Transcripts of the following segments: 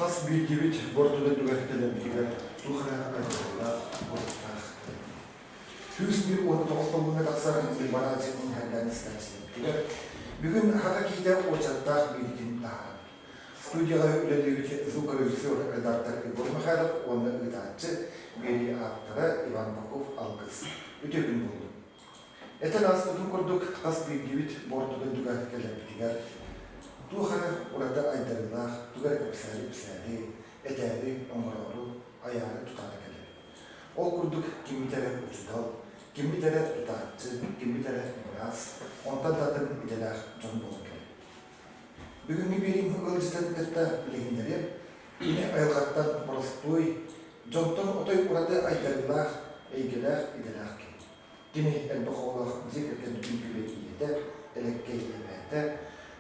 Хас биирдиибит борт дойдуга кэлэрбитигэр туох эрэ айылҕалаах, уруттаах. 101 19 толлуҥҥа тахсар Либерация иһэрдээн истээччилэрбитигэр бүгүн хата киитэ уочараттаах биэриитин таһаарар. Студияҕа үлэлиибит звукорежиссер, редактор Егор Михайлов уонна ыытааччы, биэрии ааптара Иван Попов Алгыс. Үтүө күн буоллун. Этэн ааспытым курдук, хас биирдиибит борт дойдуга кэлэрбитигэр туох эрэ ураты айдарыылаах, тугу эрэ кэпсээри-ипсээри, этээри, оҥороору, айаары-тутаары кэлэбит. Ол курдук киммит эрэ учуутал, киммит эрэ тутааччы, киммит эрэ быраас, онтон да атын идэлээх дьон буолан кэлэбит. Бүгүҥҥү биэриим ыалдьытын кытта билиһиннэриэм, кини айылҕаттан боростуой, дьонтон отой ураты айдарыылаах, эйгэлээх, идэлээх киһи. Кини элбэх оҕолоох дьиэ кэргэн күн-күбэй ийэтэ, элэккэй эбээтэ,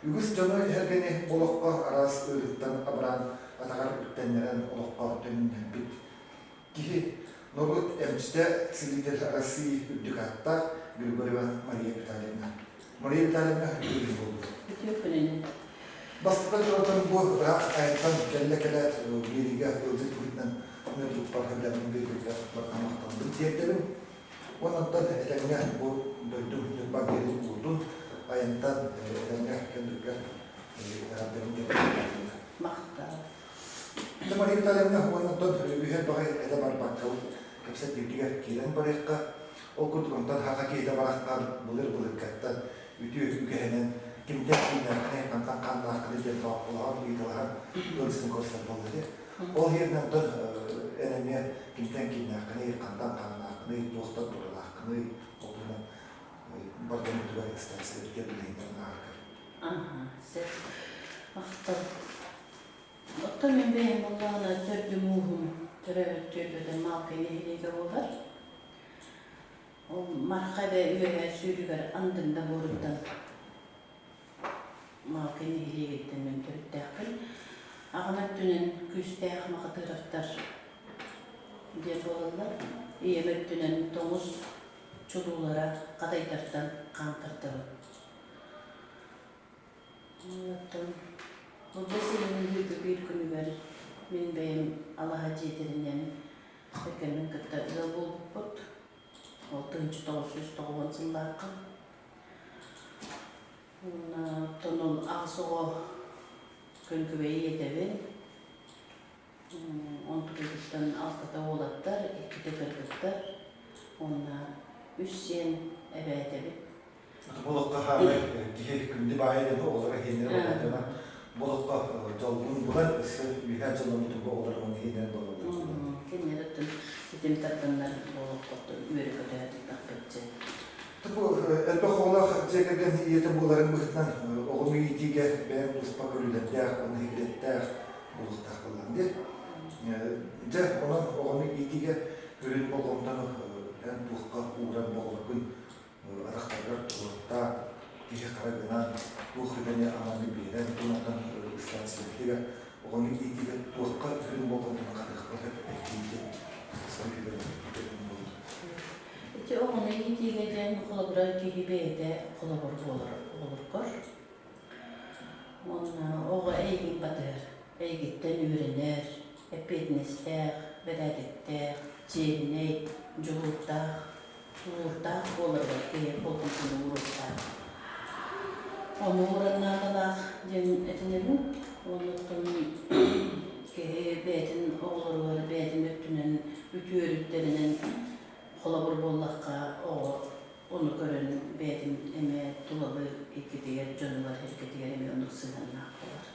үгүс дьону эһэргэни олоххо араас ыарыыттан абыраан атаҕар үктэннэрэн олоххо төнүннэрбит киһи, норуот эмчитэ, целитель России үрдүк ааттаах Григорьева Мария Витальевна. Мария Витальевна үтүө буолбут. Үтүө күнүнэн. Бастатан туран бу ыраах айантан кэллэ кэлээт биэриигэ ыалдьыт быһыытынан ыҥырбыппар сөбүлээммин биэрбиккэ барҕа махталбын тиэрдэбин. Онон этэҥҥэ бу дойдум Ньурба биэрин уутун айантан этэҥҥэ кэлбиккэр эҕэрдэбин тиэрдэбин. Махтал. Дьэ, Мария Витальевна уонна онтон үһүөн баҕай этэ барбакка кэпсэтиибитигэр киирэн барыахха. Ол курдук онтон хаха киһитэ барахтаан былыр-былыргаттан үтүө үгэһинэн кимтэн кииннээххиний, хантан хааннааххыный диэн баҕалаһан, ыйыталаһан ыалдьытын көрсөр буолла дии. Ол иһинэн онтон эн эмиэ кимтэн кииннээххиний, хантан хааннааххыный, туохтан туралааххыный, ол туһунан бар дьоммутугар экстенсиябытыгар билиһиннэрэн ааһаргар. Аха, сөп. Махтал. Оттон мин бэйэм буоллаҕына төрдүм ууһум төрөөбүт түөлбэтэ Маалкай нэһилиэгэ буолар. Ол Марха эбэ үөһээ сүүрүгэр Андыҥда буоруттан Маалкай нэһилиэгиттэн мин төрүттээхпин. Аҕам өттүнэн күүстээх Махатыровтар диэн буолаллар. Ийэм өттүнэн тоҥус чулуулара Хатайдартан хаан тардабыт. Оттон Луга сирин үһү күнүгэр мин бэйэм алаһа дьиэтэринэн кэргэммин кытта ыал буолбуппут. Ол 1990 сыллаахха. Уонна оттон ол аҕыс оҕо күн күбэй ийэтэбин. Онтукайбыттан алтата уолаттар, иккитэ кыргыттар уонна үс сиэн эбээтэбит. Бу олоххо хаамай киһи күндү баайа диэн оҕолоро иһиннэрэ буолбатына, бу олоххо дьолгун булан өссө үөһээ дьолломмутун бу оҕолор уонна иһиннэрэ буолаллар. Кинилэр оттон ситим тарданнар бу олоххоттон үөрэ-көтө тахпытчы. Бу элбэх оҕолоох дьиэ кэргэн ийэтэ буоларын быһыытынан оҕону иитиигэ бэйэм туспа көрүүлэрдээх уонна иһигирэттээх буолуохтаах буоллаҕым дии. Дьэ, онон оҕону иитиигэ сүрүн болҕомтону эн туохха ууран оҕолоргун атахтарыгар туруортаан, киһи хара гынан, туох идэни аманы биэрэн, туонаттан ыстаансыйабытыгар оҕону иитиигэ туохха сүрүн болҕомтону хатыахха сөп эбитий диэн буолла. Ити оҕону иитиигэ диэн холобура киһи бэйэтэ холобур буолар оҕолоргор. Уонна оҕо эйигин батыһар, эйигиттэн үөрэнэр, эппиэтинэстээх, бэрээдэктээх, чиэһинэй, дьулуурдаах, тулуурдаах буоларыгар киһи болҕомтону ууруохтаах. Ону уурар наадалаах диэн этинэбин. Уонна оттон киһи бэйэтин оҕолоругар бэйэтин өттүнэн үтүө өрүттэринэн холобур буоллахха, оҕо ону көрөн бэйэтин эмиэ тулалыыр иккитигэр, дьонугар, эргэтигэр эмиэ оннук сыһыаннаах буолар.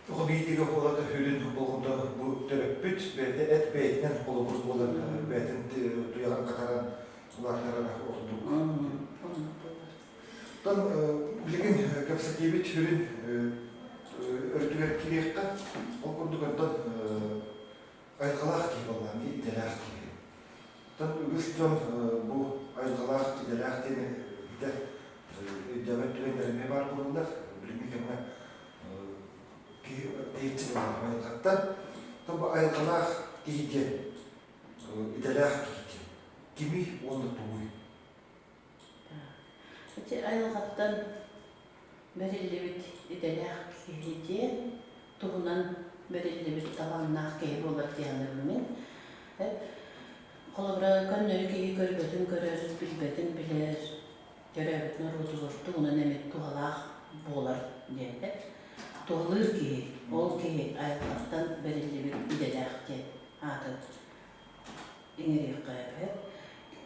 Оҕо биитигэ буолата сүрүн болҕомто бу төрөппүт бэйэтэ эт бэйэтинэн холобур буолан бэйэтин туйаҕын хатаран улаатынарара ордук. Оннук буолар. Оттон билигин кэпсэтиибит сүрүн өртүгэр киириэххэ. Ол курдук онтон айылҕалаах киһи буоллаҕым дии, идэлээх киһи. Оттон үгүс дьон бу айылҕалаах, идэлээх диэни идэ өйдөөбөт түгэннэрэ эмиэ баар буолаллар. Билиҥҥи кэмҥэ киһи тэйиччи буолар айылҕаттан. Оттон бу айылҕалаах киһи диэн, идэлээх киһи диэн кимий уонна тугуй? Ити айылҕаттан бэриллибит идэлээх киһи диэн туһунан бэриллибит талааннаах киһи буолар дии саныыбын мин. Холобура, көннөрү киһи көрбөтүн көрөр, билбэтин билэр, төрөөбүт норуотугар тугунан эмит туһалаах буолар диэн эт. Туһалыыр киһи, ол киһи айылҕаттан бэриллибит идэлээх диэн ааты иҥэриэххэ сөп.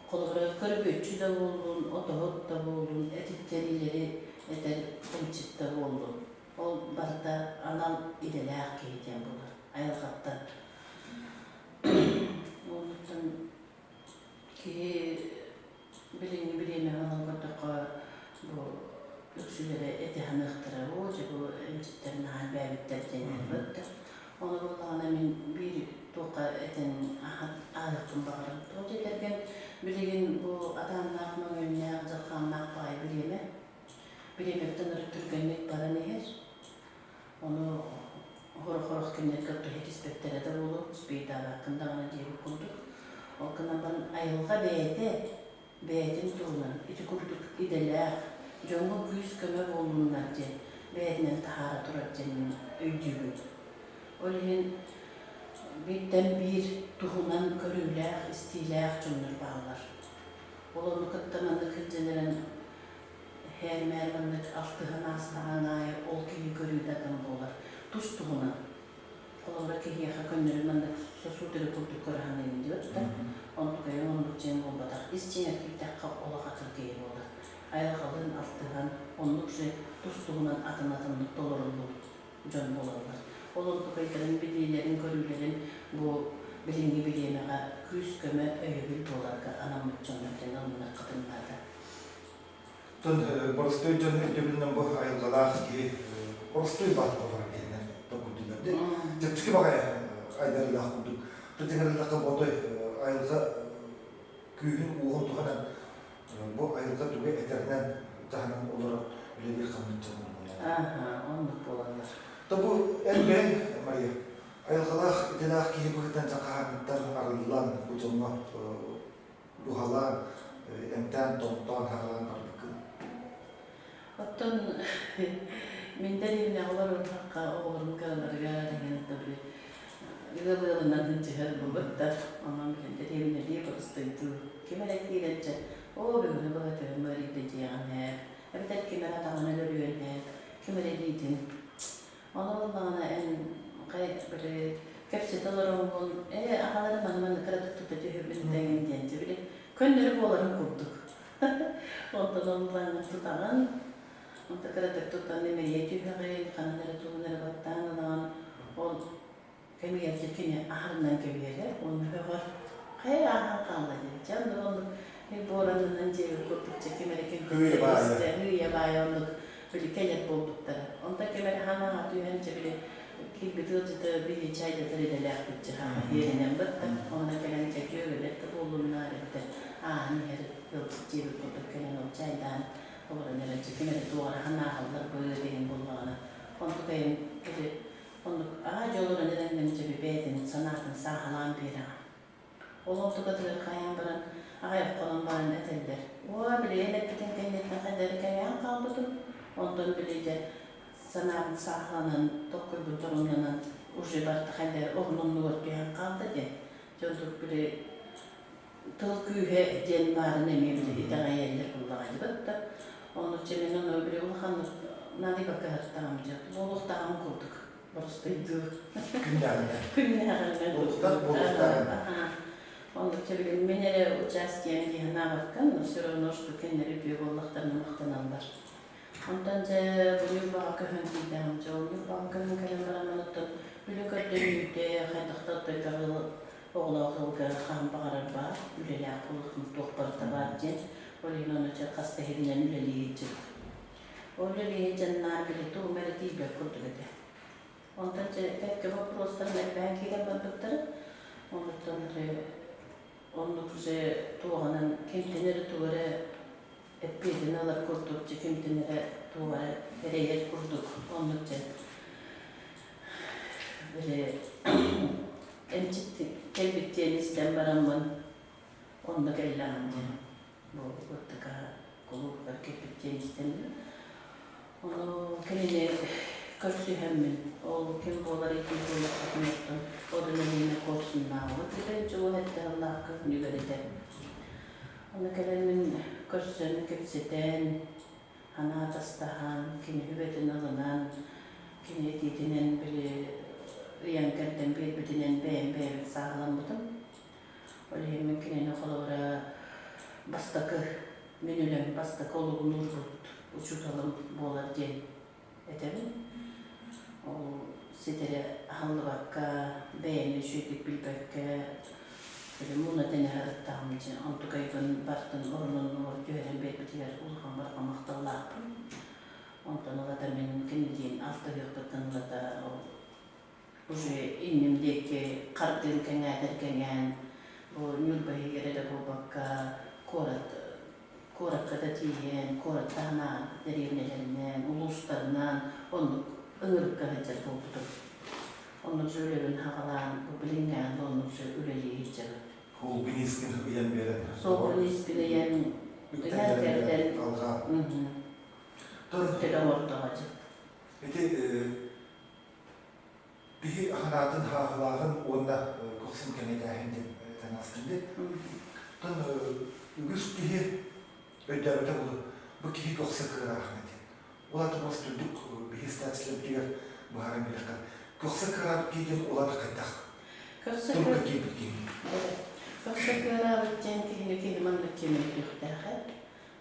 Холобура, көрбүөччү да буоллун, отоһут да буоллун, этиттэриилэри этэр эмчит да буоллун, ол барыта анал идэлээх киһи диэн буолар айылҕаттан. Оннуттан киһи билиҥҥи бириэмэҕэ ылан көрдөххө, бу үксүлэрэ эти саныахтара, оо дьэ бу эмчиттэр наһаа элбээбиттэр диэн да. Ону буоллаҕына мин биир туохха этэн ааһыахпын баҕарабын. Тоҕо диэтэргин билигин бу атааннаах, мөҥүөннээх, дьалхааннаах баҕайы бириэмэ. Бириэмэттэн өрө түргэнник баран иһэр. Ону Сорох-сорох кинилэргэ төһө түспэттэрэ да буолуо, успейдаабаккын даҕаны диэбит курдук. Ол гынан баран айылҕа бэйэтэ бэйэтин туһунан ити курдук идэлээх, дьоҥҥо күүс-көмө буоллуннар диэн бэйэтинэн таһаара турар диэн мин өйдүүбүн. Ол иһин бииртэн биир туһунан көрүүлээх, истиилээх дьоннор бааллар. Ол ону кытта маннык сылдьан эрэн һээр-мээр маннык алтыһан аастаҕын аайы ол киһи көрүүтэ атын буолар. Тус-туһунан. Холобура, киһиэхэ көннөрү маннык сосуд эрэ курдук көрө саныыгын диэбит да, онтукайыҥ оннук дьиэҥ буолбатах. Ис дьиҥэр киирдэххэ олох атын киһи буолар. Айылҕалыын алтыһан, оннук же тус-туһунан атын-атыннык толоруллубут дьон буолаллар. Ол онтукайдарын билиилэрин, көрүүлэрин бу билиҥҥи бириэмэҕэ күүс-көмө, өйөбүл буоларга анаммыт дьоннор диэн ылыныаххытын наада. Оттон боростуой дьон өйдөбүлүнэн бу айылҕалаах киһи боростуой баат буолар диэннэр толкуйдууллар. Чэпчэки баҕайы айдарыылаах курдук. Тутуһарыллахха ботой айылҕа күүһүн уоҕун туһанан бу айылҕа тугу этэринэн таһынан олорор үлэлиир хамньыт дьон буолаллар. Аха, оннук буолаллар. То бу эн бэйэҥ, Мария, айылҕалаах идэлээх киһи быһыытынан дьаҥхаһаҥҥыттан арыллан бу дьоҥҥо туһалаан, эмтээн, томтоон, хаалан барбыккын. Оттон мин дэриэбинэҕэ олорордоххо оҕолорум кыраларыгар эҥин били ыал ыалынан сылдьыһар буолбут да, онон билин дэриэбинэлии боростуойдуу ким эрэ киирэн дьэ, оо бүгүнү быһа төһөм ыарыйда диэҕин ээ, эбэтэр ким эрэ атаҕын өлөрүөн ээ, ким эрэ илиитин. Ону буоллаҕына эн хай били кэпсэтэ олороҥҥун, ээ аҕаларым аны манна кыратык тута түһэбин дэҥин диэн дьэ били көннөрү буоларын курдук. Онтон онлайҥҥын тутаҕын, онто кыратык тутан имэрийэ түһэҕин, ханан эрэ тугун эрэ баттаан ылаҕын, ол кэмигэр дьэ кини аһарынан кэбиһэрэ уонна һөҕөр хайа ааһан хаалла диэн. Дьэ оннук оннук буоранынан дьиэбит курдук дьэ ким эрэ Кыыйа баайа. Һыыйа баайа оннук били кэлэр буолбуттара. Онтон ким эрэ ханаҕа түһэн дьэ били киирбит ыалдьыты биһи чайдатар идэлээхпит дьэ хаҥа иэринэн бытта. Онно кэлэн дьэ дьүөгэлэр да буоллуннар эбэтэр ааһан иһэр ыалдьыт дьиэбит курдук кэлэн ол чайдаан олорон эрэ дьэ ким эрэ туох эрэ ханаахаллар быы деген буоллаҕына онтукайын били Оннук аа-дьуо олорон эрэн дьэби бэйэтин санаатын сааһылаан биэрэҕин. Ол онтукатыгар хайаан баран, аҕыйах хонон баран этэллэр: «Уо, билигин эппитин кэнниттэн хайдах эрэ кэҥээн хаалбытым, онтон били дьэ санаабын сааһыланан, толкуйбун торумнанан уже барыта хайдах эрэ оһун оннугар түһэн хаалда» диэн. Дьэ онтук били тыл күүһэ диэн баарын эмиэ били итэҕэйэллэр буоллаҕа дии да. Оннук дьэ мин ону били улаханнык наадыйбакка сырыттаҕым дьэ буолуохтааҕым курдук боростуйдуу. Күннээҕинэн. Күннээҕинэн. Буолуохтаах буолуохтааҕын. Оннук дьэ били мин эрэ участием дии санаабаккын, но все равно что кинилэр үтүө буоллахтарына махтаналлар. Онтон дьэ бу Ньурбаҕа көһөн киирдэҕим дьэ ол Ньурбаҕа көһөн кэлэн баран оттон үлэ көрдөрүүтэ хайдах да оттойдоҕу оҕолоох ыалга хаһан баҕарар баар, үлэлээх буолуохтун туох барыта баар диэн, ол иһин ону дьэ хас да иһинэн үлэлии сылдьыбыт. Ол үлэлии сылдьаннаар били тугум эрэ тиийбэт курдук этэ. Онтон дьэ кэккэ боппуруостарын элбээн киирэн барбыттара. Оннуттан оннук уже туоҕунан кимтэн эрэ тугу эрэ эппиэтин ылар курдук, дьэ кимтэн эрэ туох эрэ эрэйэр курдук оннук дьэ били эмчит кэлбит диэн истэн бараммын онно кэллэҕим диэн бу РТК кулуубугар кэлбит диэн истэн ону кинини Көрсүһэммин, ол ким буолар итии буолуоххутун оттон Одун Элиэнэ Куорсуннааҕыбыт бүтэн чугас этэ сыллаахха күнүгэр этэ. Ону кэлэн мин көрсөн, кэпсэтэн, санаа атастаһан, кини сүбэтин ылынан, кини этиитинэн били ыйан-кэрдэн биэрбитинэн бэйэм бэйэбин сааһыламмытым. Ол иһин мин кинини холобура бастакы мин үлэм бастакы олугун уурбут учууталым буолар диэн этэбин. Ол ситэри аһыллыбакка, бэйэни үчүгэйдик билбэккэ, били муна тэнэ сырыттаҕым дьэ, онтукайбын бартын орун-оннугар түһэрэн биэрбитигэр улахан барҕа махталлаахпын. Онтон ылата мин кинилиин алтыһыахпыттан ылата ол уже инним диэки хардыым кэҥээтэр кэҥээн, бу Ньурба иһигэр эрэ буолбакка, куорат куоракка да тиийэн, куорат таһынан, дэриэбинэлэринэн, улуустарынан оннук ыҥырыкка сылдьар буолбутум. Оннук же үлэбин хаҕалаан, бу билиҥҥээҕин оннук же үлэлии сылдьабын. Суолгун искин ыйан биэрэн. Суолгун искин ыйан, ыйан кэрдэн. Алҕаан. Төлө оҥордоҕо дьэ. Ити Биһи ханаатын хааһылааһын уонна көхсүн кэҥэтээһин диэн этэн астын Тон үгүс киһи өйдөөбөтө буолуо бу киһи көхсө кыарааһына диэн. Ол аты бас түрдүк биһи статистикабытыгар быһааран биэрэххэ. Көхсө кыараабыт киһи диэн ол аты хайдах? Көхсө Турукка киирбит киһи. Көхсө кыараабыт диэн киһини киһи маннык киэмэлдьиэхтээх.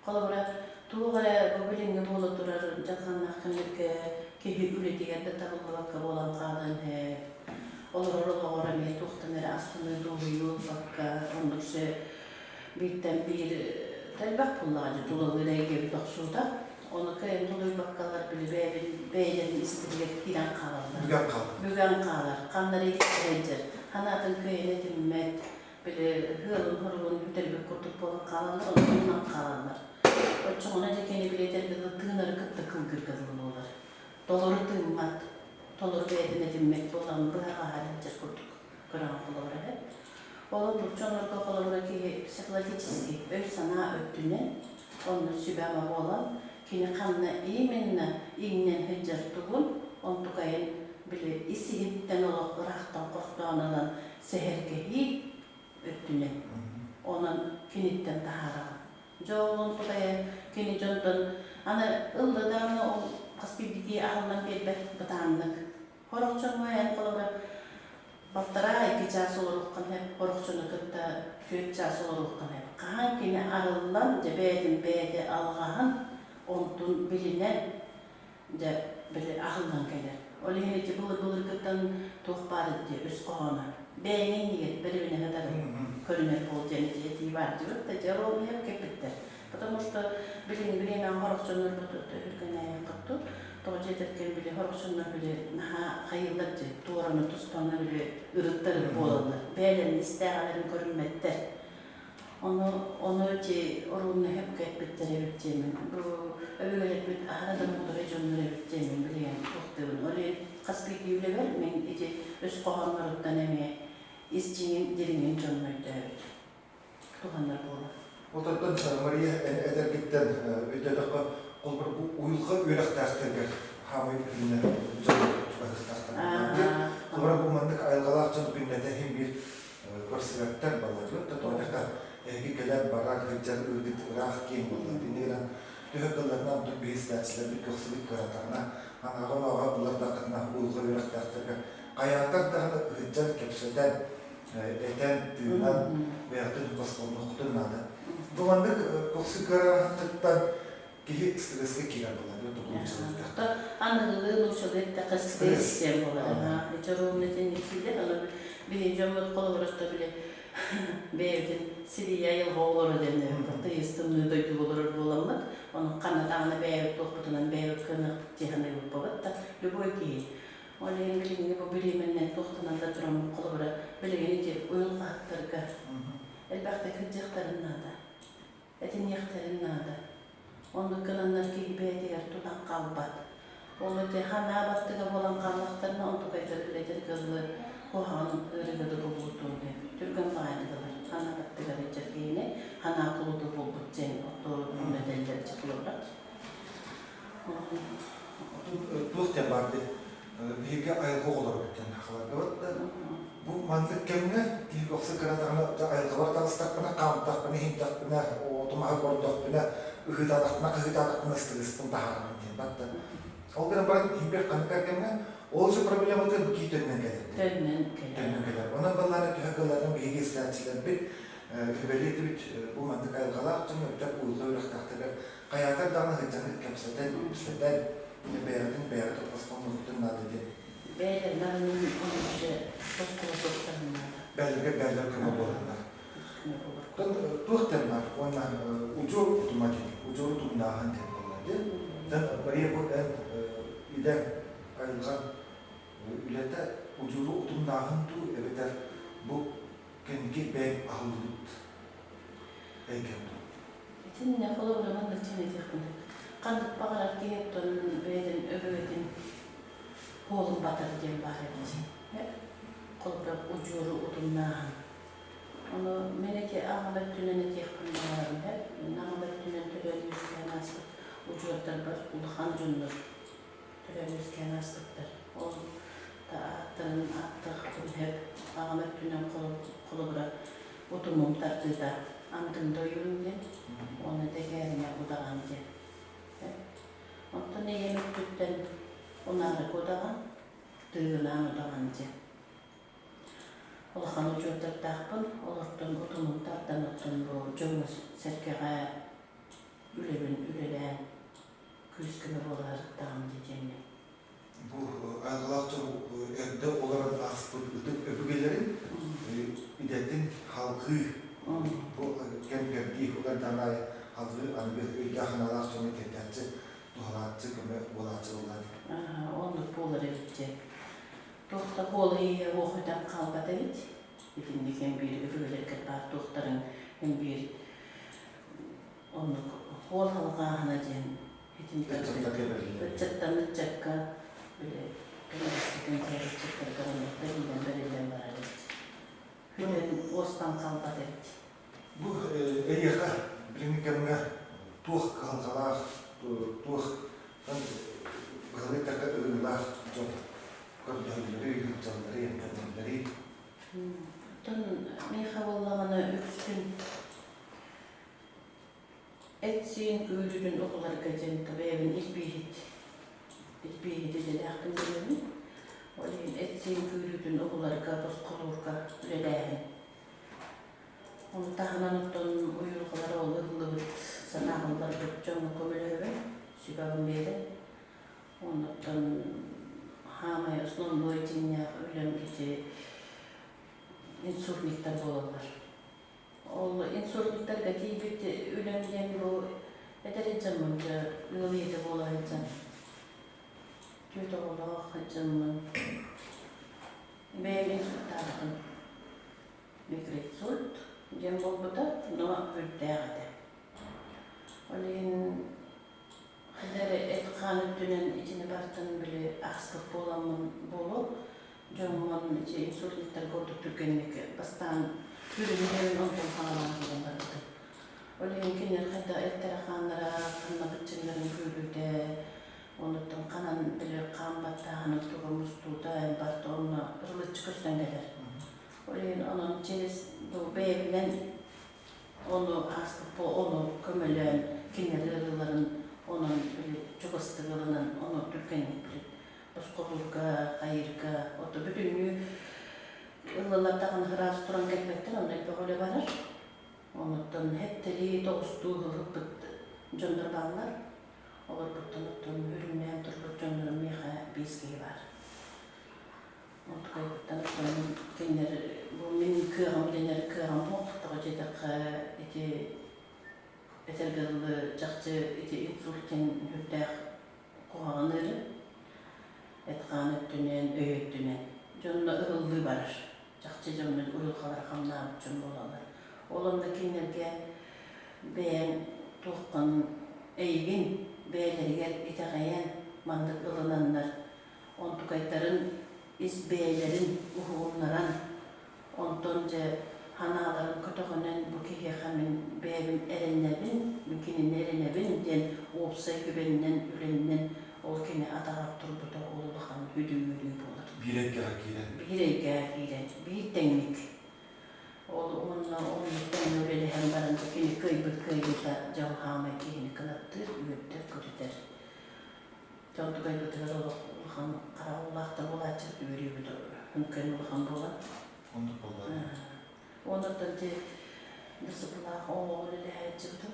Холобура, туох эрэ бу билиҥҥи буола турар дьалхааннаах кэмнэргэ киһи үлэтигэр да табыллыбакка буолан хаалан иһэр. Олорор олоҕор эмиэ туохтан эрэ астыныы дуоһуйуу ылбакка, оннук се бииртэн биир элбэх буоллаҕа дьэ тулалыыр эйгэбит охсуута. Ону кыайан тулуйбаккалар били бэйэбин бэйэлэрин истэригэр киирэн хаалаллар. Бүгэн хаалар. Бүгэн хаалар. Ханна эрэ иһэр санаатын кыайан этиммэт, били ыалын-хоругун бүтэрбит курдук буолан хаалаллар, онон хаалаллар. Оччоҕуна дьэ кини билиэтэргэ дылы тыынары кытта кылгырга дылы буолар. Толору тыыммат, толору бэйэтин этиммэт буолан быһа хаһар сылдьар курдук көрөҕүн холобура эһэ. Ол дьоннорго холобура киһи психологически өй-санаа өттүнэн онно сүбэ-ама буолан кини ханна именно иҥнэн сылдьар тугун онтукайын били ис-иһиттэн олох ыраахтан хостоон ылан сэһэргэһии өттүнэн онон киниттэн таһаараҕын. Дьэ ол онтукайа кини дьонтон аны ылла даҕаны ол хас биирдии аһыллан биэрбэт бытааннык. Сорох дьоҥҥо эн холобура балтараа икки чаас олоруоххун сөп, сорох дьону кытта түөрт чаас олоруоххун сөп. Хаһан кини арыллан, дьэ бэйэтин бэйэтэ алҕаһын, онтун билинэн дьэ били аһыллан кэлэр. Ол иһин ити былыр-былыргыттан туох баар дии өс хоһооно. Бэйэҥ иннигэр бэрэбинэ сытарын көрүнэр буол диэн ити этии баар диэбит да дьэ ол иһин кэппиттэр. Потому что билиҥҥи бириэмэҕэ сорох дьоннорбут өһүргэнээйэххит тоҕо диэтэркин били сорох дьоннор били наһаа хайыыллар дии туораны туспаны били ырыттар буолаллар. Бэйэлэрин истээҕэлэрин көрүммэттэр. Ону, ону ити оруобуна сөпкө эппиттэр эбит диэммин, бу өбүгэлэрбит аһара да муударай дьоннор эбит диэммин билигин туохтуубун. Ол иһин хас биирдии үлэбэр мин ити өс хоһоонноруттан эмиэ ис дьиҥин, дириҥин дьонно өйдөөбүт туһанар буолар. Ототтон Мария эн эдэргиттэн өйдөөтөххө, холобур бу уйулҕа үөрэхтээхтэргэр хаамай күннэ дьон чугаһыахтаахтар. Холобура бу маннык айылҕалаах дьон күннэтэ иһин биир көрсүбэттэр балларбыт да тоҕо эһиги кэлэр барар сылдьар ыыргыт ыраах киэҥ буолла иннигинэн төһө кылларынан онтон биһистээччилэрбит көхсүбүт кыаратаҕына анаҕа-онооҕо ыллардаххытына уйулҕа үөрэхтээхтэргэ хайаатар даҕаны ыһыддьан кэпсэтэн этэн тыынан бэйэҕитин босхолонуоххутун наада бу маннык көхсү кыараһыттан киһи стресскэ киирэр буолла Ата аныгылыы нууччалыы эттэххэ стресс диэн буолар. Ити ровно итинник дииллэр. Аны биһиги дьоммут холобурата били бэйэбитин сирийэ айылҕа оҕолоро диэн тыйыс тымныы дойдуга олорор буоламмыт, ону ханна даҕаны бэйэбит туохпутунан бэйэбит кыаныахпыт дии саныыбыппабыт да любой киһи. Ол иһин билиҥҥи бу бириэмэннэн туохтанан да тураммыт холобура билигин ити уйулҕаһыттарга элбэхтик сылдьыахтарын наада. Этиниэхтэрин наада. Оннук гынаннар киһи бэйэтигэр тутан хаалбат. Ол ити санаа баттыга буолан хааллахтарына, онтукайдар үлэтин кыыллы куһаҕан ыарыыга да кубулутуон сөп. Түргэн баҕайытык ылар. Санаа баттыгар илдьэр киһини санаа кулута буолбут диэн оттоору этэллэр чехлорга. Туох диэн баар дии, биһиги айылҕа оҕолоро диэн сахаларга да бу маннык кэмҥэ киһи көхсө кыратаҕына айылҕабар таҕыстахпына, хаамтахпына, иһинтэхпинэ, оту-маһы көрдөхпүнэ, ыһыытаатахпына, хаһыытаатахпына ыстырыыспын таһаарабын диэн бар да. Ол гынан баран иһимбэр ханнык кэмҥэ ол же проблемата бу киһи төннөн кэлэр. Төннөн кэлэр. Төннөн кэлэр. Онон баллааны төһө кылларынан биһиги истээччилэрбит сүбэлиэтибит бу маннык айылҕалаах дьон өттө уйулҕа үөрэхтээхтэригэр хайаатар даҕаны сылдьаҥҥыт кэпсэтэн, ипсэтэн, бэйэҕитин бэйэҕит босхоҥҥутун наада диэн. Бэйэлэрин арынан оннук босхоло туохтарын наада. Бэйэлэргэ бэйэлэр көмө буоланнар. Туох диэн баар уонна удьуор утума диэн, удьуор утумнааһын диэн буолла дии. Тэн Мария бу эн идэҥ айылҕан үлэтэ удьуору утумнааһын дуу эбэтэр бу кэнники бэйэҥ аһыллыбыт эйгэҥ дуу? Итиннэ холобура маннык этиэхпин ханнык баҕарар киһи оттон бэйэтин өбүгэтин хуолун батар диэн баар эбит. Холобура удьуору утумнааһын. Ону мин ити аҕам өттүнэн этиэхпин баҕарабын эп. Мин аҕам өттүнэн төрөөн үөскээн ааспыт удьуордарбар улахан дьоннор төрөөн үөскээн ааспыттар. Ол да ааттарын ааттаахпын сөп. Аҕам өттүнэн холобура утумум тардыыта Антын Дойуун диэн уонна Тэкээриҥэ Удаҕан диэн. Онтон ийэм өттүттэн Унаарык Удаҕан, Тыыгынаан Удаҕан диэн. Улахан учуоттардаахпын, олортон утумум тардан оттон бу дьоҥҥо-сэргэҕэ үлэбин үлэлээн күүс-көмө буола сырыттаҕым дии диэммин. Бу айылҕалаах дьон эрдэ олорон ааспыт ытык өбүгэлэрин идэтин халҕыы бу кэм-кэрдии угардаан аайы халҕыы аныгы өйдөөх-санаалаах дьоҥҥо тиэрдээччи, туһалааччы, көмө буолааччы буоллаа дии. Оннук буолар эбит дьэ. Туох да куолай иһэ уох өтөн хаалбат эбит. Итинник эн биир өбүгэлэргэр баар туохтарын эн биир оннук хуол халҕааһына диэн итинник ыччаттан ыччакка били кэнэҕэскитин ыччаттарга оннук бэриллэн бэриллэн барар эбит. Күнүн уостан хаалбат эбит. Бу эйиэхэ билиҥҥи кэмҥэ туох кыһалҕалаах, туох быһалыы эттэххэ ырыылаах дьон көрдөһөллөрүй, сылдьалларый, эмтэнэллэрий? Оттон миэхэ буоллаҕына үксүн эт-сиин күүрүүтүн уһуларга диэн бэйэбин илбииһит илбииһит идэлээхпин билэбин. Ол иһин эт-сиин күүрүүтүн уһуларга, босхолуурга үлэлээһин. Ону таһынан оттон уйулҕалара ол ыһыллыбыт санааҕылларбыт дьоҥҥо көмөлөһөбүн, сүбэҕин биэрэн. Оннуттан хаамай основной дьиҥнээх үлэм ити инсультниктар буолаллар. Ол инсультниктарга тиийбит үлэм диэн бу эдэр дьоммун дьэ ыал ийэтэ буола сылдьан түөрт оҕолоох дьоммун бэйэм инсультаабытым. Микроинсульт диэн буолбута, но үрдээх этэ. Ол иһин хайда эрэ эт-хаан өттүнэн итини барытын били ааспыт буоламмын буолуо, дьоммун ити инсультниктарга ордук түргэнник бастаан түрүнүн онтон хаалаан булан барбытым. Ол иһин кинилэр хайда эттэрэ-хааннара ханна быччыҥнарын күүрүүтэ, онуттан ханан били хаан баттааһынын туга мустуута барыта онно ырылыччы көстөн кэлэр. Ол иһин онон через бу бэйэбинэн ону ааспыт ону көмөлөөн кинилэр ыарыыларын онон били чугастык ылынан ону түргэнник били босхолуурга, хайыырга ото бүтүннүү ыллылар даҕаны ыраас туран кэлбэттэр, онно элбэх үлэ барар. Онуттан хэттэлии тоҕустуу ыһыппыт дьоннор бааллар. Олорбуттан оттон үрүҥнээн турбут дьоннорум миэхэ биэс киһи баар. Онтукайбыттан оттон кинилэр бу мин кыаҕым дэнэр кыаҕым суох, тоҕо диэтэххэ ити этэргэ дылы чахчы ити инсульт диэн сүрдээх куһаҕан ыарыы. Эт-хаан өттүнэн, өй өттүнэн. Дьонно ыһыллыы барар. Чахчы дьоммут уйулҕалара хамнаабыт дьон буолаллар. Ол онно кинилэргэ бэйэҥ туоххун эйигин бэйэлэригэр итэҕэйэн маннык ылынаннар онтукайдарын ис бэйэлэрин уһугуннаран, онтон дьэ санааларын көтөҕүнэн бу киһиэхэ мин бэйэбин эрэнэбин, мин кинини эрэнэбин диэн уопсай күбэнинэн, үлэнинэн ол кини үдүү үөрүү буолар. Биир эйгэҕэ киирэн. Биир эйгэҕэ киирэн, биир тэҥник. Ол уонна оннук тэҥҥэ үлэлэһэн баран кини кыайбыт кыайыыта дьон хаамай киһини кынаттыыр, үөрдэр, көтүтэр. Дьон тукайбытыгар олох улахан хараҕылаахтар буолааччыбыт үөрүүбүт үҥкэн улахан буолан. Оннук буолла. Оннуттан ти дысыпылаах оҕоҕо үлэлэһээччибитим.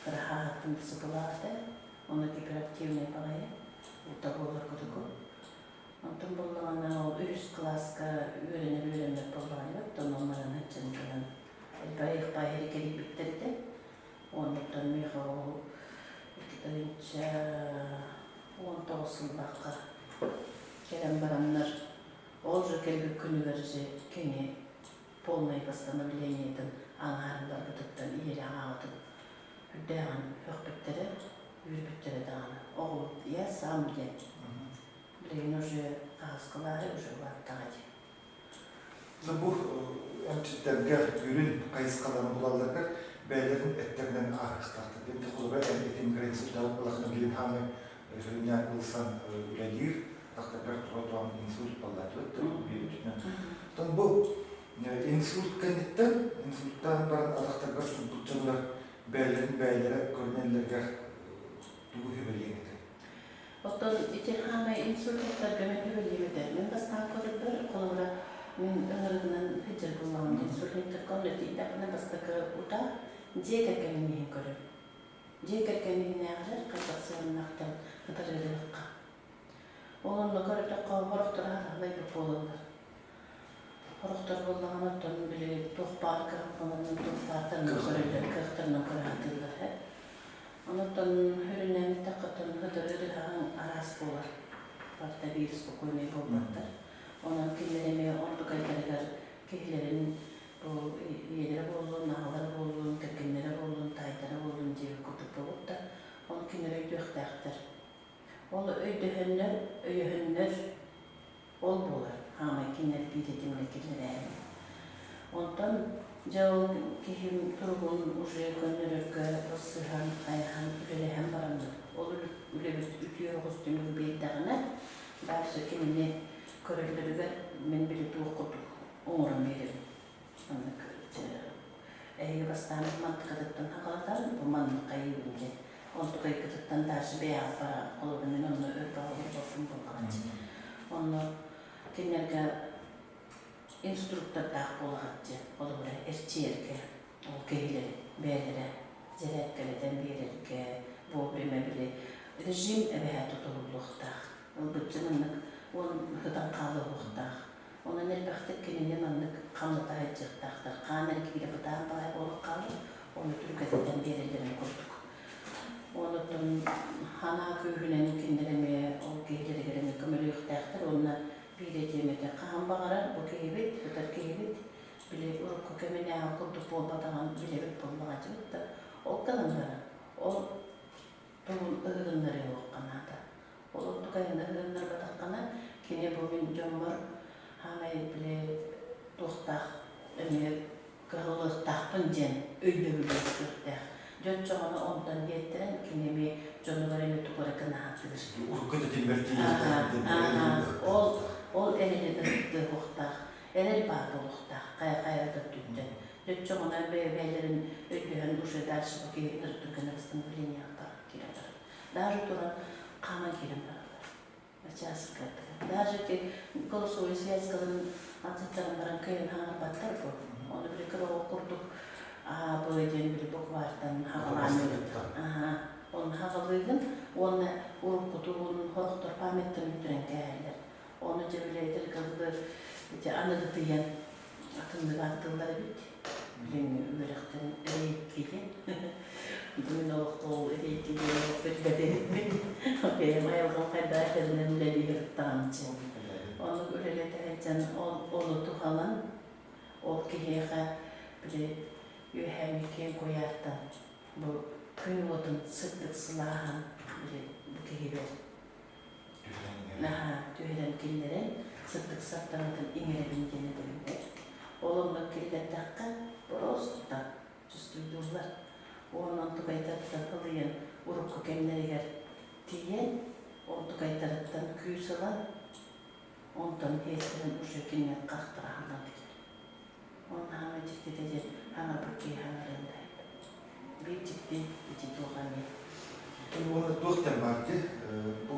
Кыраһааттан дысыпылаах этэ. Онно гиперактивнай баҕайы. Ута буолар кутуку. Онтон буоллаҕына ол үһүс кылааска үөрэнэр үөрэммэт буоллаҕына оттон оннорон сылдьан кэлэн элбэх баайы кэрийбиттэр этэ. Оннуттан миэхэ ол 2019 сыллаахха кэлэн бараннар ол же кэлбит күнүгэр же кини полное восстановлениетын аҥаарын барбытыттан ийэлээх аҕатын үрдээҕин өхпүттэрэ, үүрбүттэрэ даҕаны. Оҕобут я сам диэн. Билигин уже хаһыскалаары уже улааттаҕа дии. Бу эмчиттэргэ үрүн хайысхаларын булалларыгар бэйэлэрин эттэринэн ааһыахтаахтар. Диэн холобура эн этим границадан улахан билин хааны сүрүннээн ылсан үлэлиир, тахтаргар тура-туран инсульт баллаатыбыт биир Оттон бу инсульт кэнниттэн, инсульттаан баран атахтаргар турбут дьоннор бэйэлэрин бэйэлэрэ көрүнэллэригэр тугу сүбэлиэҥ этэй? Оттон ити хаамай инсульттарга мен сүбэлиэм этэ. Мин бастаан көрөрбөр, холобура, мин ыҥырыгынан сылдьар буоллаҕым инсульттарга онно тиийдэхпинэ бастакы утаа дьиэ кэргэним иһин көрөбүн. Дьиэ кэргэн иһинээҕилэр хайдах сыһыаннаахтан ытарыырыахха. Ол онно көрдөххө, сорохтор аһаҕалайбыт буолаллар. Сорохтор буоллаҕына, оттон били туох баар кыһалҕаларынан, туох баартарынан көрөллөр, кыахтарынан көрө сатыыллар ээ. Онон үрүнэн эттэххэ, ытырыырыһаҕыҥ араас буолар. Барыта биир спокойнай буолбаттар. Онон кинилэр эмиэ ордук айдарыгар киһилэрин бу ийэлэрэ буоллун, аҕалара буоллун, кэргэннэрэ буоллун, таайдара буоллун диэбит курдук буолбут да, ону кинилэр өйдүөхтээхтэр. Ол өйдөһөннөр, өйөһөннөр ол буолар, хаамай кинилэр биир этимҥэ киллэрээһин. Онтон дьэ ол киһим туругун уже көннөрөргө ылсыһан, хайаһан, үлэлэһэн бараммыт, ол үлэбит үтүө оҕус түмүгү биэрдэҕинэ, дальше кинини көрөллөрүгэр мин били туох курдук оҥорон биэрэбин. Маннык эһиги бастаан мантыкатыттан хакалатан, бу маннык хайыыбын диэн. Онтукайгытыттан дальше бэйэҕит бараҕыт. Холобура мин онно өр баҕаларбаппын буоллаҕа. Онно кинилэргэ инструктордаах буолаҕыт диэн. Холобура эрчийэргэ ол киһилэри бэйэлэрэ зарядкалатан биэрэргэ вовремя били режим эбэһээт тутуһуллуохтаах. Ылбычча маннык уон ытан хаалыахтаах. Онон элбэхтик кинини маннык хамната сылдьыахтаахтар. Хаан эргиирэ бытаан баҕайы буолан хаалар, ону түргэтэтэн биэрэллэрин курдук. Онуттан санаа күүһүнэн кинилэр эмиэ ол киһилэригэр эмиэ көмөлөһүөхтээхтэр уонна биир этиэм этэ хаһан баҕарар бу киһибит, ытар киһибит били урукку кэминээҕи курдук буолбатаҕын билэбит буоллаҕа дьыбыт да ол гынан баран ол тугун ыһыгыннарыахха наада. Ол ордук айаны ыһыгыннарбатаххына, кини бу мин дьоммор хаамай били туохтаах эмиэ кыһаллыахтаахпын диэн өйдөбүлү үөскүөхтээх. Дьэ оччоҕуна онтон биэртэрэн кини эмиэ дьонугар эмиэ тугу эрэ гынаһатыыр. Урукку тэтиммэр Ол ол эрэли ыһыктыахтаах, эрэл баар буолуохтаах хайа-хайа да өттүттэн. Дьэ оччоҕуна бэйэ-бэйэлэрин өйдөһөн уже дальше бу киһи ырытыргана восстановлениеҕа киирэн барар. Даже туран хааман киирэн бараллар. Начаас Даже эти голосовой связкаларын аттыттаран баран кыайан хаҥарбаттар бу. Ону били кыра оҕо курдук А, Б диэн били буквартан хаҕалаан Аха. Оны хаҕалыыгын уонна уруккутугун сорохтор памяттан үттүрэн кээһэллэр. Ону дьэ били этэргэ ити аныгытыйан атыннык ааттыыллар эбит. Билиҥҥи үөрэхтэрин эрэйкигэ. Мин олоххо ол эрэйкигэ билбэт эбиппин. Бэйэм айылҕам хайдах этэринэн үлэлиир даҕанчы. Оннук үлэлэтэ сылдьан ол ону туһанан ол киһиэхэ били үөһээҥҥи киэҥ куйаартан бу күн уотун сырдык сылааһын били бу киһибэр Наһаа түһэрэн киллэрэн, сырдык сардаҥатын иҥэрэбин диэн этэбин. Ол онно киллэрдэххэ, просто чувствуйдууллар. Уонна онтукайдарыттан ылыйан, урукку кэмнэригэр тиийэн, онтукайдарыттан күүс ылан, Онтон биэстэрин уже кинилэр хахтара аһыллан түстэ. Онно хаҥа дьиктитэ диэн хаҥарбыт киһи хаҥарыан да Биир дьикти ити туох эмиэ. Уонна туох диэн баар дии, бу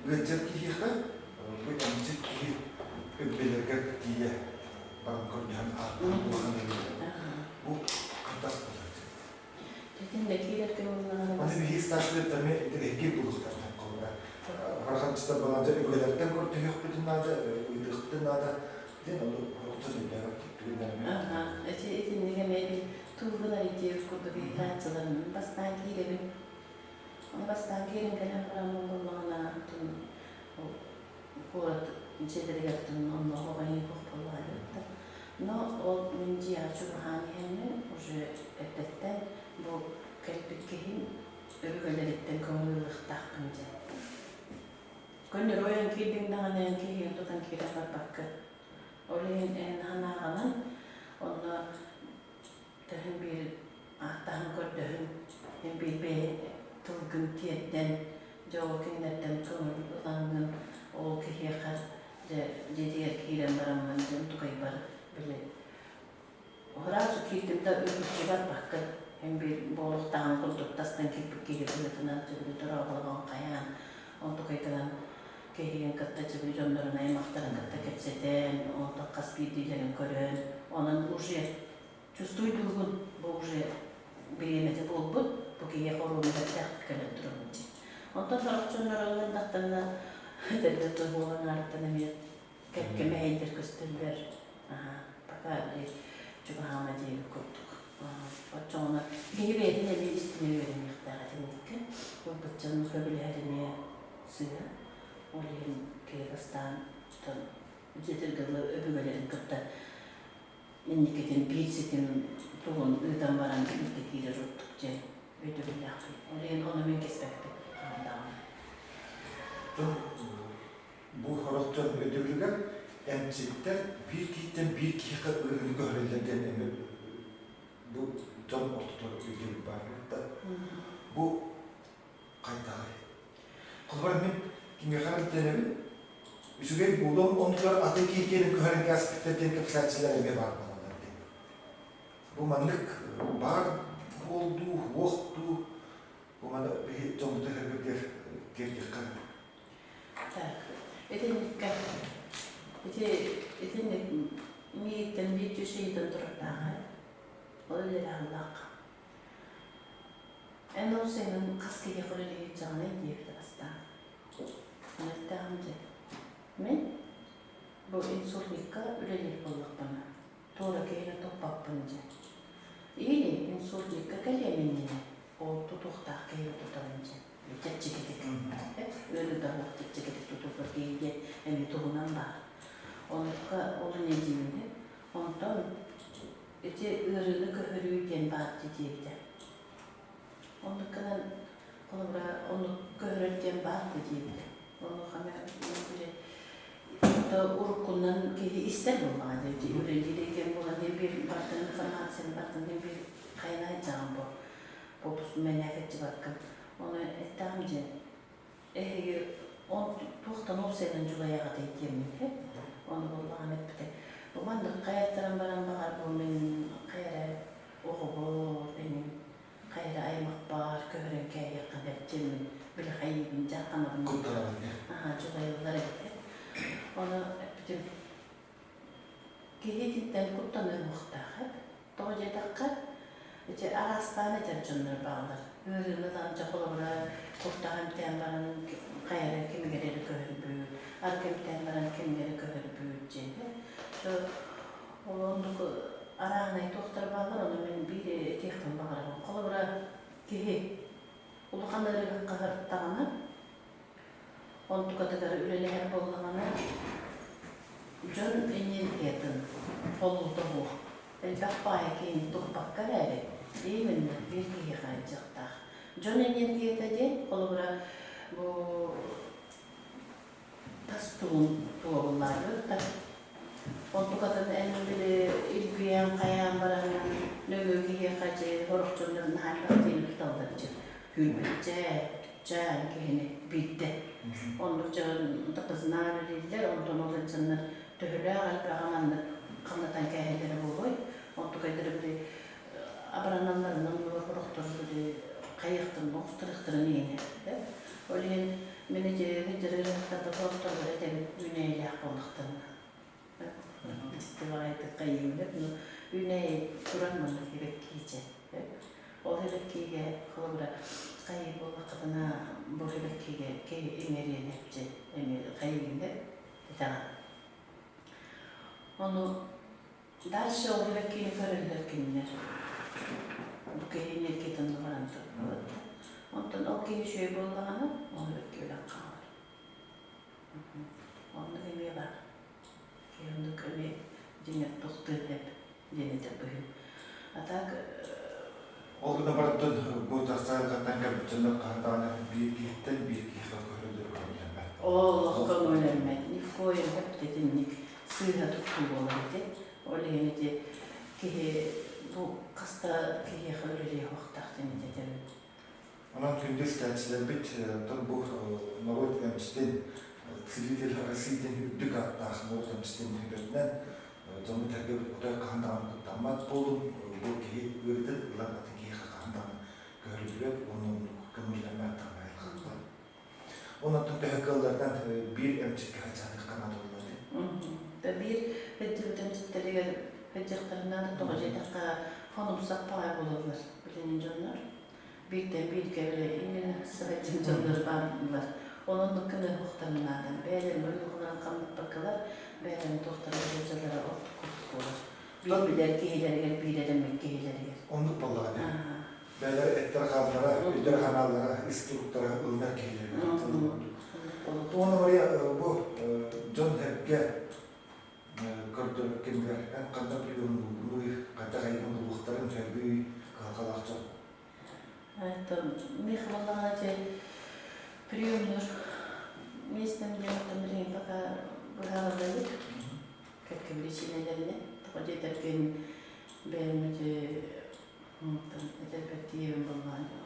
ыалдьар киһиэхэ бу эмчит киһи өбүгэлэргэр тиийэ баран көрдөһөн ааттаан улахан Бу хайдах буолар? Тэтиннэ киирэр көҥүллэҕинэ Аны биһиги старшилар эмиэ итэҕэйгиир буолуохтаахтар холобура. Харахамчыттар баланча өбүгэлэртэн көрдөһүөхпүтүн наада, ыйытыахпытын наада диэн ону хорохтон өйдөөбөт түгэннэр Аха, эти итинник эмиэ бил тугунар итиэбит курдук ыйытааччыларын бастаан киирэбин. Ону бастаан киирэн кэлэн баран буоллаҕына, куорат дьиэлэригэр онно оҕо буоллаҕа Но ол мин дьиэҕэ чугаһаан иһэммин уже эрдэттэн бу кэлбит киһим өбүгэлэриттэн көҥүл ылыахтаахпын диэн. Көннөрү ойон киирдиҥ даҕаны эн киһигин тутан киирэн барбакка. Ол иһин эн санааҕынан онно төһөн биир ааттаһан көрдөһүн, эн биир бэйэҥ тылгын тиэрдэн, дьэ ол кинилэртэн көҥүл ылаҥҥын ол киһиэхэ дьэ дьиэтигэр киирэн бараммын дьон тукайбар били сразу киирдим да үргүччү барбаккын эн биир буолуохтааҕын курдук тастан киирбит киһи быһыытынан дьэ дорооболоһон хайаан онтукайгынан киһигин кытта дьэ дьоннорун аймахтарын кытта кэпсэтэн онтон хас биирдиилэрин көрөн онон уже чувствуйдуугун бу уже бириэмэтэ буолбут бу киһиэхэ оруолу бэртээхтик кэлэн турабын дии онтон сорох дьоннор ыллардахтарына этэргэ буолан аартан эмиэ кэккэ мэһэйдэр көстөллөр пока чугаһаама диэбит курдук оччоҕуна киһи бэйэтин эмиэ истинэ үөрэниэхтээх этинниккэ ылбыччан көбүлэһэр эмиэ сыыһа ол иһин киһи бастаан дьиэтиргэ өбүгэлэрин кытта инникитин биир ситим тугун ыытан баран илдьэ киирэр ордук диэн өйдөбүллээхпин. Ол иһин ону мин кэспэппин хаһан Бу сорох дьон өйдөбүлүгэр эмчиттэр биир киһиттэн биир киһиэхэ ыарыыны көһөрөллөр диэн эмиэ бу дьон ортотугар өйдөбүл баар да. Бу хайдаҕый? Холобура мин кимиэхэ эрэ эмтэнэбин, үчүгэй буолуом оннугар атын киһи киэнин көһөрөн кээспиттэр диэн кэпсээччилэр эмиэ баар буолаллар диэн. Бу маннык баар буолдуу, уох дуу, бу маны биһи дьоммутун эргирдиэр тиэрдиэххэ. Так, итинниккэ ити итинник миигиттэн биир түс ыйытан турардаах ол үлэлээх Эн ол сайынын хас киһиэхэ үлэлиир дьаҕаный диэбитэ бастаан. Эттэҕим дьэ. Мин бу инсультникка үлэлиир буоллахпына, туора киһини туппаппын дьэ. Или инсультникка кэлиэм иннинэ ол тутуохтаах киһини тутабын дьэ. Чэпчэкитик. Ыарыыта суох чэпчэкитик тутуллар киһи диэн эмиэ туһунан баар. Оннукка ол инньэ диибин. Онтон ити ыарыыны көһөрүү диэн баар дии диэбитэ. Оннук гынан, холобура, оннук көһөрөр диэн баар дуо диэбитэ. Онуоха били уруккунан киһи истэр буоллаҕа дии, үлэлиир эйгэм буолан биир бартын информацияны бартын биир хайана сылдьаҕын бу бу мэнээк ыччыбаккын. Ону эттэҕим дьэ эһиги он туохтан уопсайынан дьулайаҕытый диэммин Ону буоллаҕына эппитэ, бу маннык хайаттаран баран баҕар бу мин хайа эрэ оҕобор эҥин хайа эрэ аймахпар көһөрөн кээһиэххэ бэрт диэммин били хайыыбын дьаахханабын аһаа дьулайаллар эбит Ону эппитим киһи итинтэн куттаныа суохтаах эбит Тоҕо диэтэххэ, ити араастаан этэр дьоннор бааллар. Ыарыыны ылан дьэ холобура куртах эмтээн баран хайа эрэ кимигэр эрэ көһөрбүт, арыгы эмтээн баран кимҥэ эрэ көһөрбүт диэн. Ол оннук арааһынай туохтар бааллар, ону мин биир этиэхпин баҕарабын. Холобура, киһи улахан ыарыыга хаһыртаҕына, онтукатыгар үлэлэһэр буоллаҕына, дьон энергиятын холуута суох элбэх баайы киһини туппакка эрээри, именно биир киһиэхэ дьахтаах. Дьон энергията диэн, холобура, бу тас тугун туоллаабыт да, онтукатын эн били илгийэн хайаан баран нөҥүө киһиэхэ дьэ сорох дьоннор наһаа элбэх диэни туталлар дьэ күүрбүччэ, түччээн киһини биирдэ. Оннук дьон допознаа үлэлииллэр, онтон ол дьоннор төһөлөөх элбэҕи маннык хамнатан кээһэллэрэ буолуой? Онтукайдары били абыраналларынан олохтору били хайыахтарын, оҕустарыахтарын иҥэ. Ол иһин мин ити дьарыктарда толорторго этэбин үүнээйилээх буоллахтарына. Ититти хайыылар, ну үүнээйи туран маннык сибэккиичэ. Ол сибэккиигэ холобура хайыы буоллаххытына бу сибэккиигэ киһи иҥэриэн эпчи эми хайыыгында этэҕин. Ону дальше ол сибэккини көрөллөр кинилэр. Бу киһи энергиятын баран турбут. Онтон ол киһи үчүгэй буоллаҕына, ол сибэкки өлөн хаалар. Оннук эмиэ баар. Киһи оннук эмиэ дьиҥэр тохтуон сөп диэн этэр быһыым. А так Ол гына барыттан бу тахсаайылҕаттан кэлбит дьоннор хаһан даҕаны биир киһиттэн биир киһиэхэ көһөрөллөрө көҥүллэммэт. Олох көҥүллэммэт. Ни в коем итинник сыыһа туттуу буолар ити. Ол иһин ити киһи бу хаста киһиэхэ үлэлиэх уохтаах диэн этэбин. Онон күндү истээччилэрбит, оттон бу норуот эмчитин, целитель России диэн үрдүк ааттаах норуот эмчитин үбэтинэн дьоммут-сэргэбит отой хаһан даҕаны куттаммат буолун, бу киһи ыарыытын ылан атын киһиэхэ хаһан даҕаны көһөрүллүбэт уонна оннук көҥүллэммэт даҕаны айылҕаттан. Онон төһө кыалларынан биир эмчиккэ сылдьыахха наада буолла дии. Биир сылдьыбыт эмчиттэригэр сылдьыахтарына тоҕо диэтэххэ хонумсах баҕайы буолаллар билигин дьоннор. Бииртэн бииргэ били именно сылдьын дьоннор бааллар. Онон гыныахтарын наада. Бэйэлэрин ойууларын хамнаппаккалар, бэйэлэрин туохтара сылдьаллара ордук курдук буолар. Биир билэр киһилэригэр, биир эрэммит киһилэригэр. Оннук буоллаҕа дии. Бэйэлэрэ эттэрэ-хааннара, өйдөрө-санаалара, ис туруктара ылынар киһилэригэр ордук. Уонна Мария бу дьон-сэргэ көрдөрөр кэмигэр эн ханна приемнуугунуй, хайдах эйигин булуохтарын сөбүй, кыһалҕалаах дьон? Миэхэ буоллаҕына дьэ приемнуур местом диэн билигин пока быһаарылла илик кэккэ биричиинэлэринэн. Тоҕо диэтэргин бэйэм ити этэрбэр тиийэбин буоллаҕына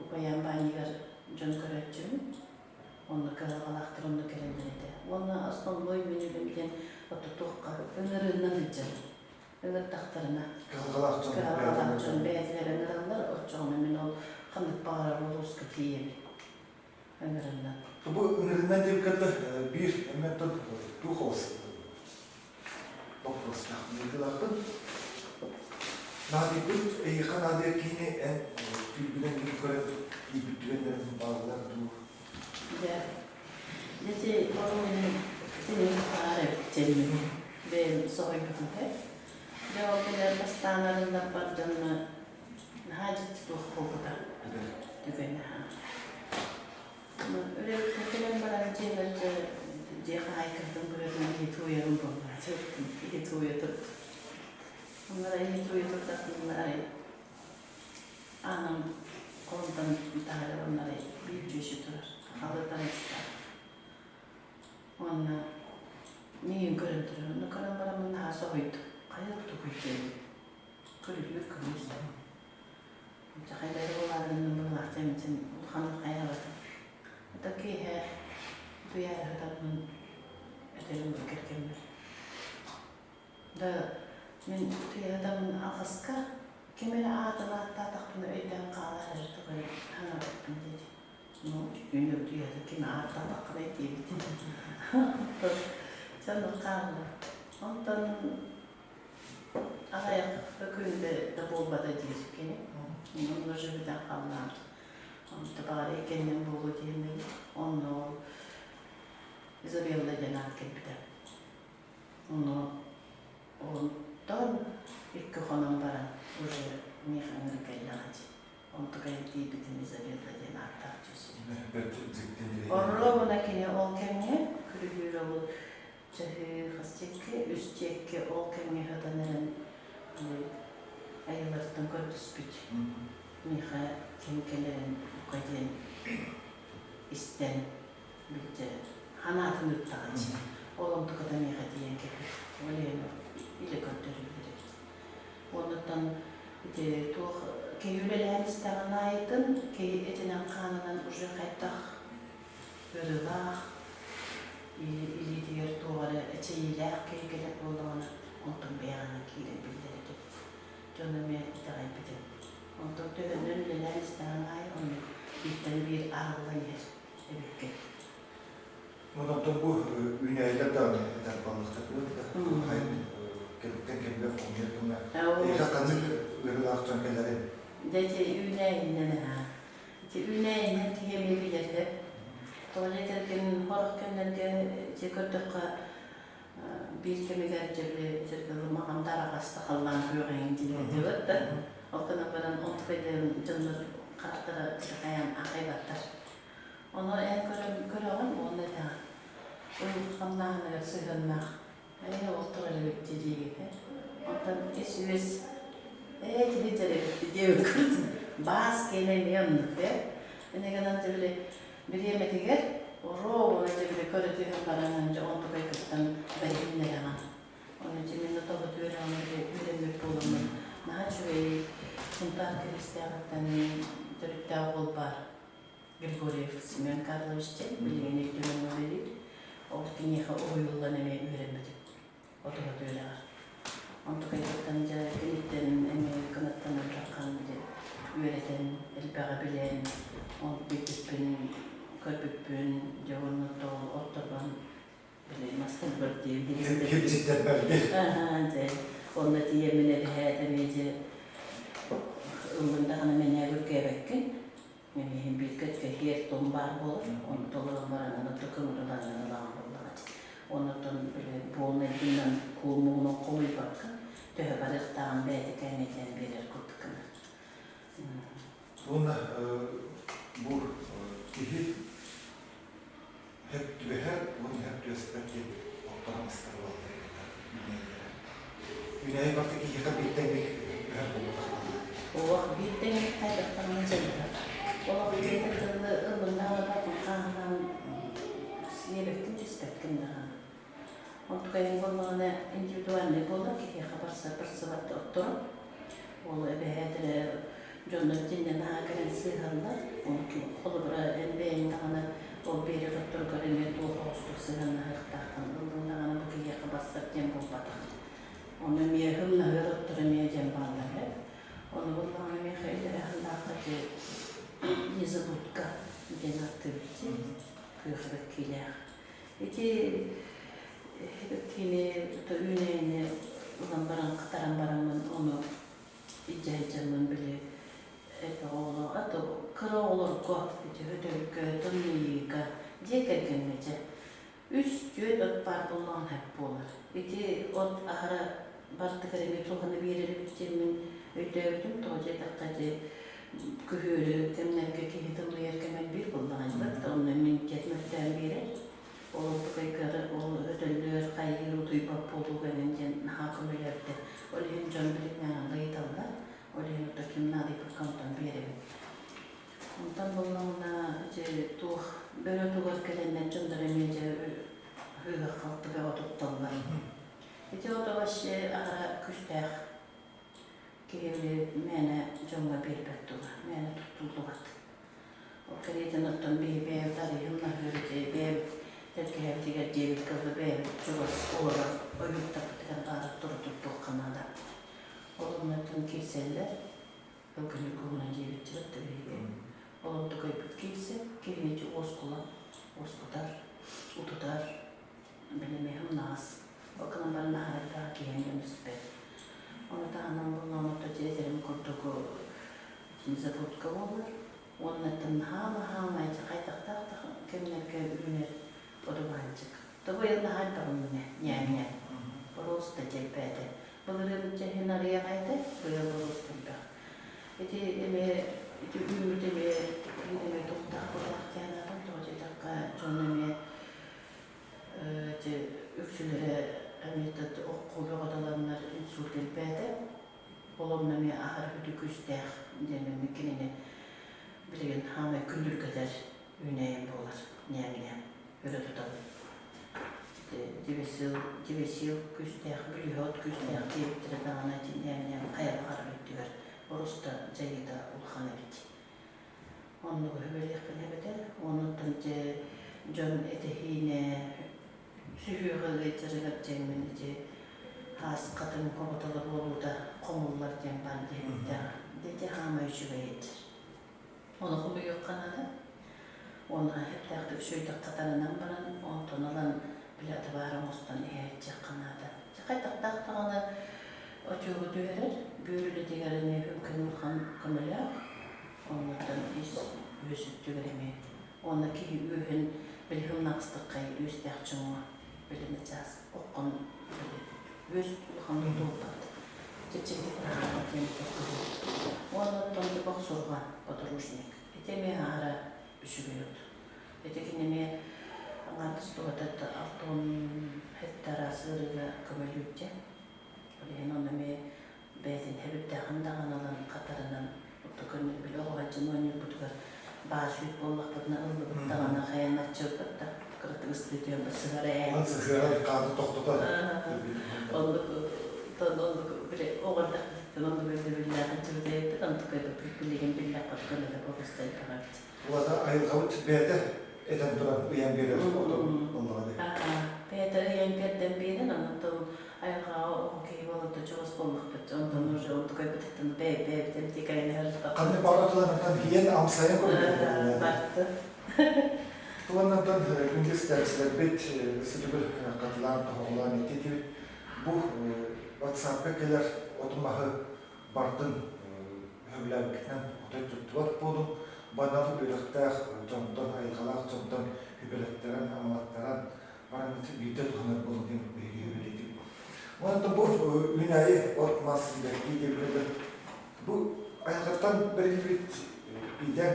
Убайаан баанньыгар дьон көрөөччүбүн, онно кыһалҕалаахтар онно кэлэллэр этэ. Уонна основной мин үлэм диэн ото туохха ыҥырыынан сылдьабын. Ыҥырдахтарына. Кыһалҕалаах дьон Кыһалҕалаах дьон бэйэтилэр ыҥыраллар, оччоҕуна мин ол ханнык баҕарар улууска тиийэбин. Ыҥырыннан. Бу ыҥырыннан диэбиккэ биир эмиэ туох оҕус боппуруостаах ыйытыылаахпын. Наадыйбыт, эйиэхэ наадыйар киһини эн түүлгүнэн мин көрөн тиийбит түгэннэрин бааллар дуу? Дьэ, ити оруолун синин баар эбит дьэнним. Бэйэм соһуйбутум һэ. Дьэ, ол кэлэр бастаан арылларбар дьонно наһаа дьикти туох буолбута түгэнэ. Үлэбиттэн кэлэн баран дьиэбэр дьэ дьиэ хаһаайкатын быһыытынан иһит ууйарым буолла. Иһит ууйа турдум. Онно иһит ууйа турдахпына арай ааным холумтан таһаарар онно арай биир дьүөчү турар. Халытан истээх. Уонна миигин көрөн турар. Онно көрөн бараммын наһаа соһуйдум. Хайа тугуй диэн. Көрүллүр көмүс. Хайдары буолаарын быһылаах дьэммитин улаханнык хайаабатым. Ата киэһэ утуйаары сытаммын этэрим кэргэммэр. Да мин утуйа сытаммын алҕаска ким эрэ аатын ааттаатахпына өйдөөн хаалар эрэ тугу эрэ санаабаппын диэтим. Ну, түүн утуйа ким ааттаатаххына диэбитим. Дьэ хаалла. Онтон Аҕыйах да күн да буолбата диир кини. Онно живүтэн халлаан. Онто баҕар иккиэннэн буолуо диэммин онно ол Изабелла диэн аат кэлбитэ. Ону онтон икки хонон баран уже миэхэ ыҥырык кэллэҕэ дии. Онтукайым тиийбитим Изабелла диэн ааттаах дьиэс. Оруобуна кини ол кэмҥэ күрүлүүр ол Чаһыы хас диэки, үс диэки ол кэмҥэ сытан эрэн айылартан көрдөспүт. Миэхэ ким кэлэрин бука диэн истэн бүттэ. Ханаатын ыыттаҕа дии. Ол онтуката миэхэ тиийэн кэлбит. Ол иһин илэ көрдөрүллэр эбит. Оннуттан ити туох киһи үлэлээн истэҕин аайытын киһи этинэн-хаанынан уже Уже хайдах ыарыылаах, илиитигэр туох эрэ эчэйиилээх киһи кэлэр буоллаҕына, онтон бэйэҕинэн киирэн биллэр этибит. Дьон эмиэ итэҕэйбитим. Онтон төһөнөн үлэлээн истэҕиҥ аайы оннук бииртэн биир арыллан иһэр эбиккин. Онтон бу үүнээйилэр даҕаны этэр баллахтар да кэмиттэн кэмигэр хомуйар гына эйиэхэ ханнык ыарыылаах дьон кэлэрин? Дьэ ити үүнээйиннэн аһаа. Ити үүнээйиннэн киһи эмиэ билэрдэ. Тоҕо диэтэргин сорох кэмнэргэ ити көрдөххө биир кэмигэр дьэ били маҕан тараҕаста халлаан күөҕэҥ диэбит да ол гынан баран онтукайдарын дьоннор харахтара хайаан аахайбаттар. Ону эн көрөҕүн уонна этэҕин. Уйулҕа хамнааһыныгар сыһыаннаах ээ ол турар эбит диигин Онтон ис-үөс ээ кини дьэрэбит диэбит курдук баас киэнэ эмиэ оннук ээ. Инньэ гынан дьэ били бириэмэтигэр оруобуна дьэ били көрө түһэн баран дьэ онтукай кыттан бэриннэрэҕин. Ону дьэ мин отобут үөрэҕин били үөрэммит буоламмын наһаа үчүгэй Сунтаар Киристээҕиттэн төрүттээх уол баар. Григорьев Семен Карлович диэн билигин Ил Түмэҥҥэ үлэлиир. Ол киниэхэ уһуйуллан эмиэ үөрэммитим отоһут үөрэҕэр. Онтукайбыттан дьэ киниттэн эмиэ кынаттанан таххан үөрэтэн элбэҕи билэн ол билбиппин көрбүппүн дьэ уонна отторбон били мастан көрдүүм дьэ онно тиийэммин эбэһээт эмиэ дьэ ыллыҥ даҕаны мэнээк үргээбэккин. Мин иһин бииргэ кэһиэр-туом баар буолар, ону толорон баран аны көҥүлү ылаҕын буоллаҕа дии. Оннуттан били буолнайдынан куул муҥунан хомуйбакка, төһө барыахтааҕын бэйэтэ кээмэйдээн биэрэр курдук гынар. Уонна бу киһи хөп түбэһэр уонна хөп түбэспэт диэн ортоһон ыстар буолаллар үүнээйилэрэ. Үүнээйи барыта киһиэхэ биир тэҥник түһэр буолбатах. Олох биир тэҥник хайдахтарына дьайар. Олох биир тылы ылыннаҕына батын хааһынан сиэбэккин түспэккин даҕаны. Онтукайын буоллаҕына индивидуальнай буолар киһиэхэ барсар барсыбат отторо. Ол эбэһээт эрэ дьоннор итиннэ наһаа кэлэн сыыһаллар. Ону холобура эн бэйэҥ даҕаны ол биэрэр отторгор эмиэ туох оҕустук сыһыаннаһыахтааххын ыллыҥ даҕаны бу киһиэхэ барсар диэн буолбатах. Ону эмиэ һымнаһыар оттор эмиэ диэн бааллар ээ. Ону буоллаҕына миэхэ илэрэ аһыннаахха ити незабудка диэн ааттыыбыт дии күөх эбэккиилээх. Ити эбэккиини үүнээйини ылан баран хатаран бараммын ону илдьэ сылдьаммын били элбэх оҕолоох а то кыра оҕолорго ити өтөргө тымныйыыга дьиэ кэргэҥҥэ дьэ үс түөрт от баар буоллаҕына сөп буолар. Ити от аһара бардыгар эмиэ туһаны биэрэр эбит диэммин өйдөөбүтүм. Тоҕо диэтэххэ ити күһүөрү кэмнэргэ киһи тымныйар кэмэ элбиир буоллаҕа ини онно иммунитет мөлтөөн биэрэр. Ол онтукайгары ол өтөллөр, хайыыр, утуйбат буолууга эҥин диэн наһаа көмөлөөбүтэ. Ол иһин дьон билиҥҥээҕин ыйыталлар. Ол иһин ото ким наадыйбыкка онтон биэрэбин. Онтон буоллаҕына ити туох бөрө тугар кэлэннэр дьоннор эмиэ дьэ ыһыах-халтыга отутталлар. Ити ото вообще аһара күүстээх киһи били мээнэ дьоҥҥо биэрбэт тула, мээнэ туттуллубат. Ол кэриэтин оттон биһи бэйэбит арыйыһымнаһыыр ити бэйэбит тэлгэһэбитигэр диэбит кылы бэйэбит чугас олорор ойууттарбытыгар баара туру туттуохха наада. Ол оннуттан киирсэллэр. Ылгыны куһунан диэбиттэрэ да биһиги. Ол онтукайбыт киирсэ, киһини ити уоскулан, уоскутар, утутар, били наас. Ол гынан баран аһарайдаах киһини көмүспэт. Ону таһынан буоллаҕына ото дьиэтэрим курдук незабудка буолар. Уонна наһаа-наһаа хайдахтаах да кэмнэргэ үүнэр одуванчик. Тобойон наһаа элбэҕин үүнэ, ньээм-ньээм. Просто дьэлбээтэ. Былырыын дьэһин арыйаҕа этэ, быйыл олус элбэх. Ити эмиэ ити үүммүт эмиэ биир эмэ туохтаах буоллах диэн аатым, тоҕо диэтэххэ дьон эмиэ ити үксүлэрэ эмиэ окко бөҕөтөлөннөр инсульт элбээтэ. Ол онно эмиэ аһар үтү күүстээх диэн эмиэ кинини билигин хаамай күндүргэтэр үүнээйим буолар ньээм-ньээм өрө тутабын. Девесил, девесил күүстээх, бүлүүһэ от күүстээх диэбиттэрэ даҕаны ити ньээм-ньээм хайа баҕарар өттүгэр оруста дьайыыта улахан эбит. Оннук үһүбэлиэхпин эбэтэ. Онуттан дьэ дьон этэһиинэ сүһүөҕэ ыалдьарыгар дьэҥмин ити хаас хатыҥ хоботоло буолуута хомуллар диэн баар диэбиттээх. Ити хаамай үчүгэй этэр. Ону хомуйуохха наада. Уонна эптээхтик үчүгэйдик хатарынан баран, онтон ылан били атыбаар оҥостон иһээччиэххэ наада. Хайдахтаах даҕаны очуогу түһэрэр, бүөр үлэтигэр эмиэ хүҥкэн улахан көмөлөөх. Оннуттан ис үөс өттүгэр эмиэ. Уонна киһи үөһүн били һымнаҕастыккай үөстээх дьоҥҥо били начаас оккон били үөс улахан тутуллубат. Чэпчэкитик быраҕыллар диэн туһу. Уонна оттон бохсурҕа подорожник. Ити эмиэ аһара үчүгэй от. Ити кини эмиэ аҥаардас туһата алтан гектар сыырыга көмөлүүрдэ. Ол иһин ону эмиэ бэйэтин хэбирдээҕин даҕаны ылан хатарынан отто көннөрү били оҕоһоччун оонньуурбутугар баас үүт буоллахпытына ыллыбыт даҕаны хайан аччыырбыт да кыратык ыстыы түһэн сыһар ээ. Онон сыһыаран хааны тохтотор. Оннук оннук били оҕо эрдэхпититтэн оннук өйдөбүллээх ыччабыт онтук билигин биллэхпит көнөтө олус элбэх. Улата айылҕабыт бэйэтэ этэн туран ыйан биэрэр отон буоллаҕа дии. Бэйэтэ ыйан кэрдэн биэрэн, онтон айылҕаҕа оҕо киһи буолан чугас буоллахпыт. Онтон уже онтукайбытыттан бэйэ-бэйэбитин тикайнаһар. Ханнык баҕа тыланаттан хиен амсайан көрдөрөр. Барты. Тыланнантан күндү истээччилэрбит сүтүгүр хатылаан тоһоҕолоон иттитибит. Бу WhatsApp-ка кэлэр оту-маһы бардын сөбүлээбиккитинэн отой туттубат буолуҥ. Банал үөрэхтээх дьонтон, айылҕалаах дьонтон үбэлэттэрэн, амалаттаран баран биирдэ туһанар буолуҥ диэн биһиги үбэлиитибит. Онон бу үүнээйи от-мас сибэкки диэбитэ бу айылҕаттан бэриллибит идэҥ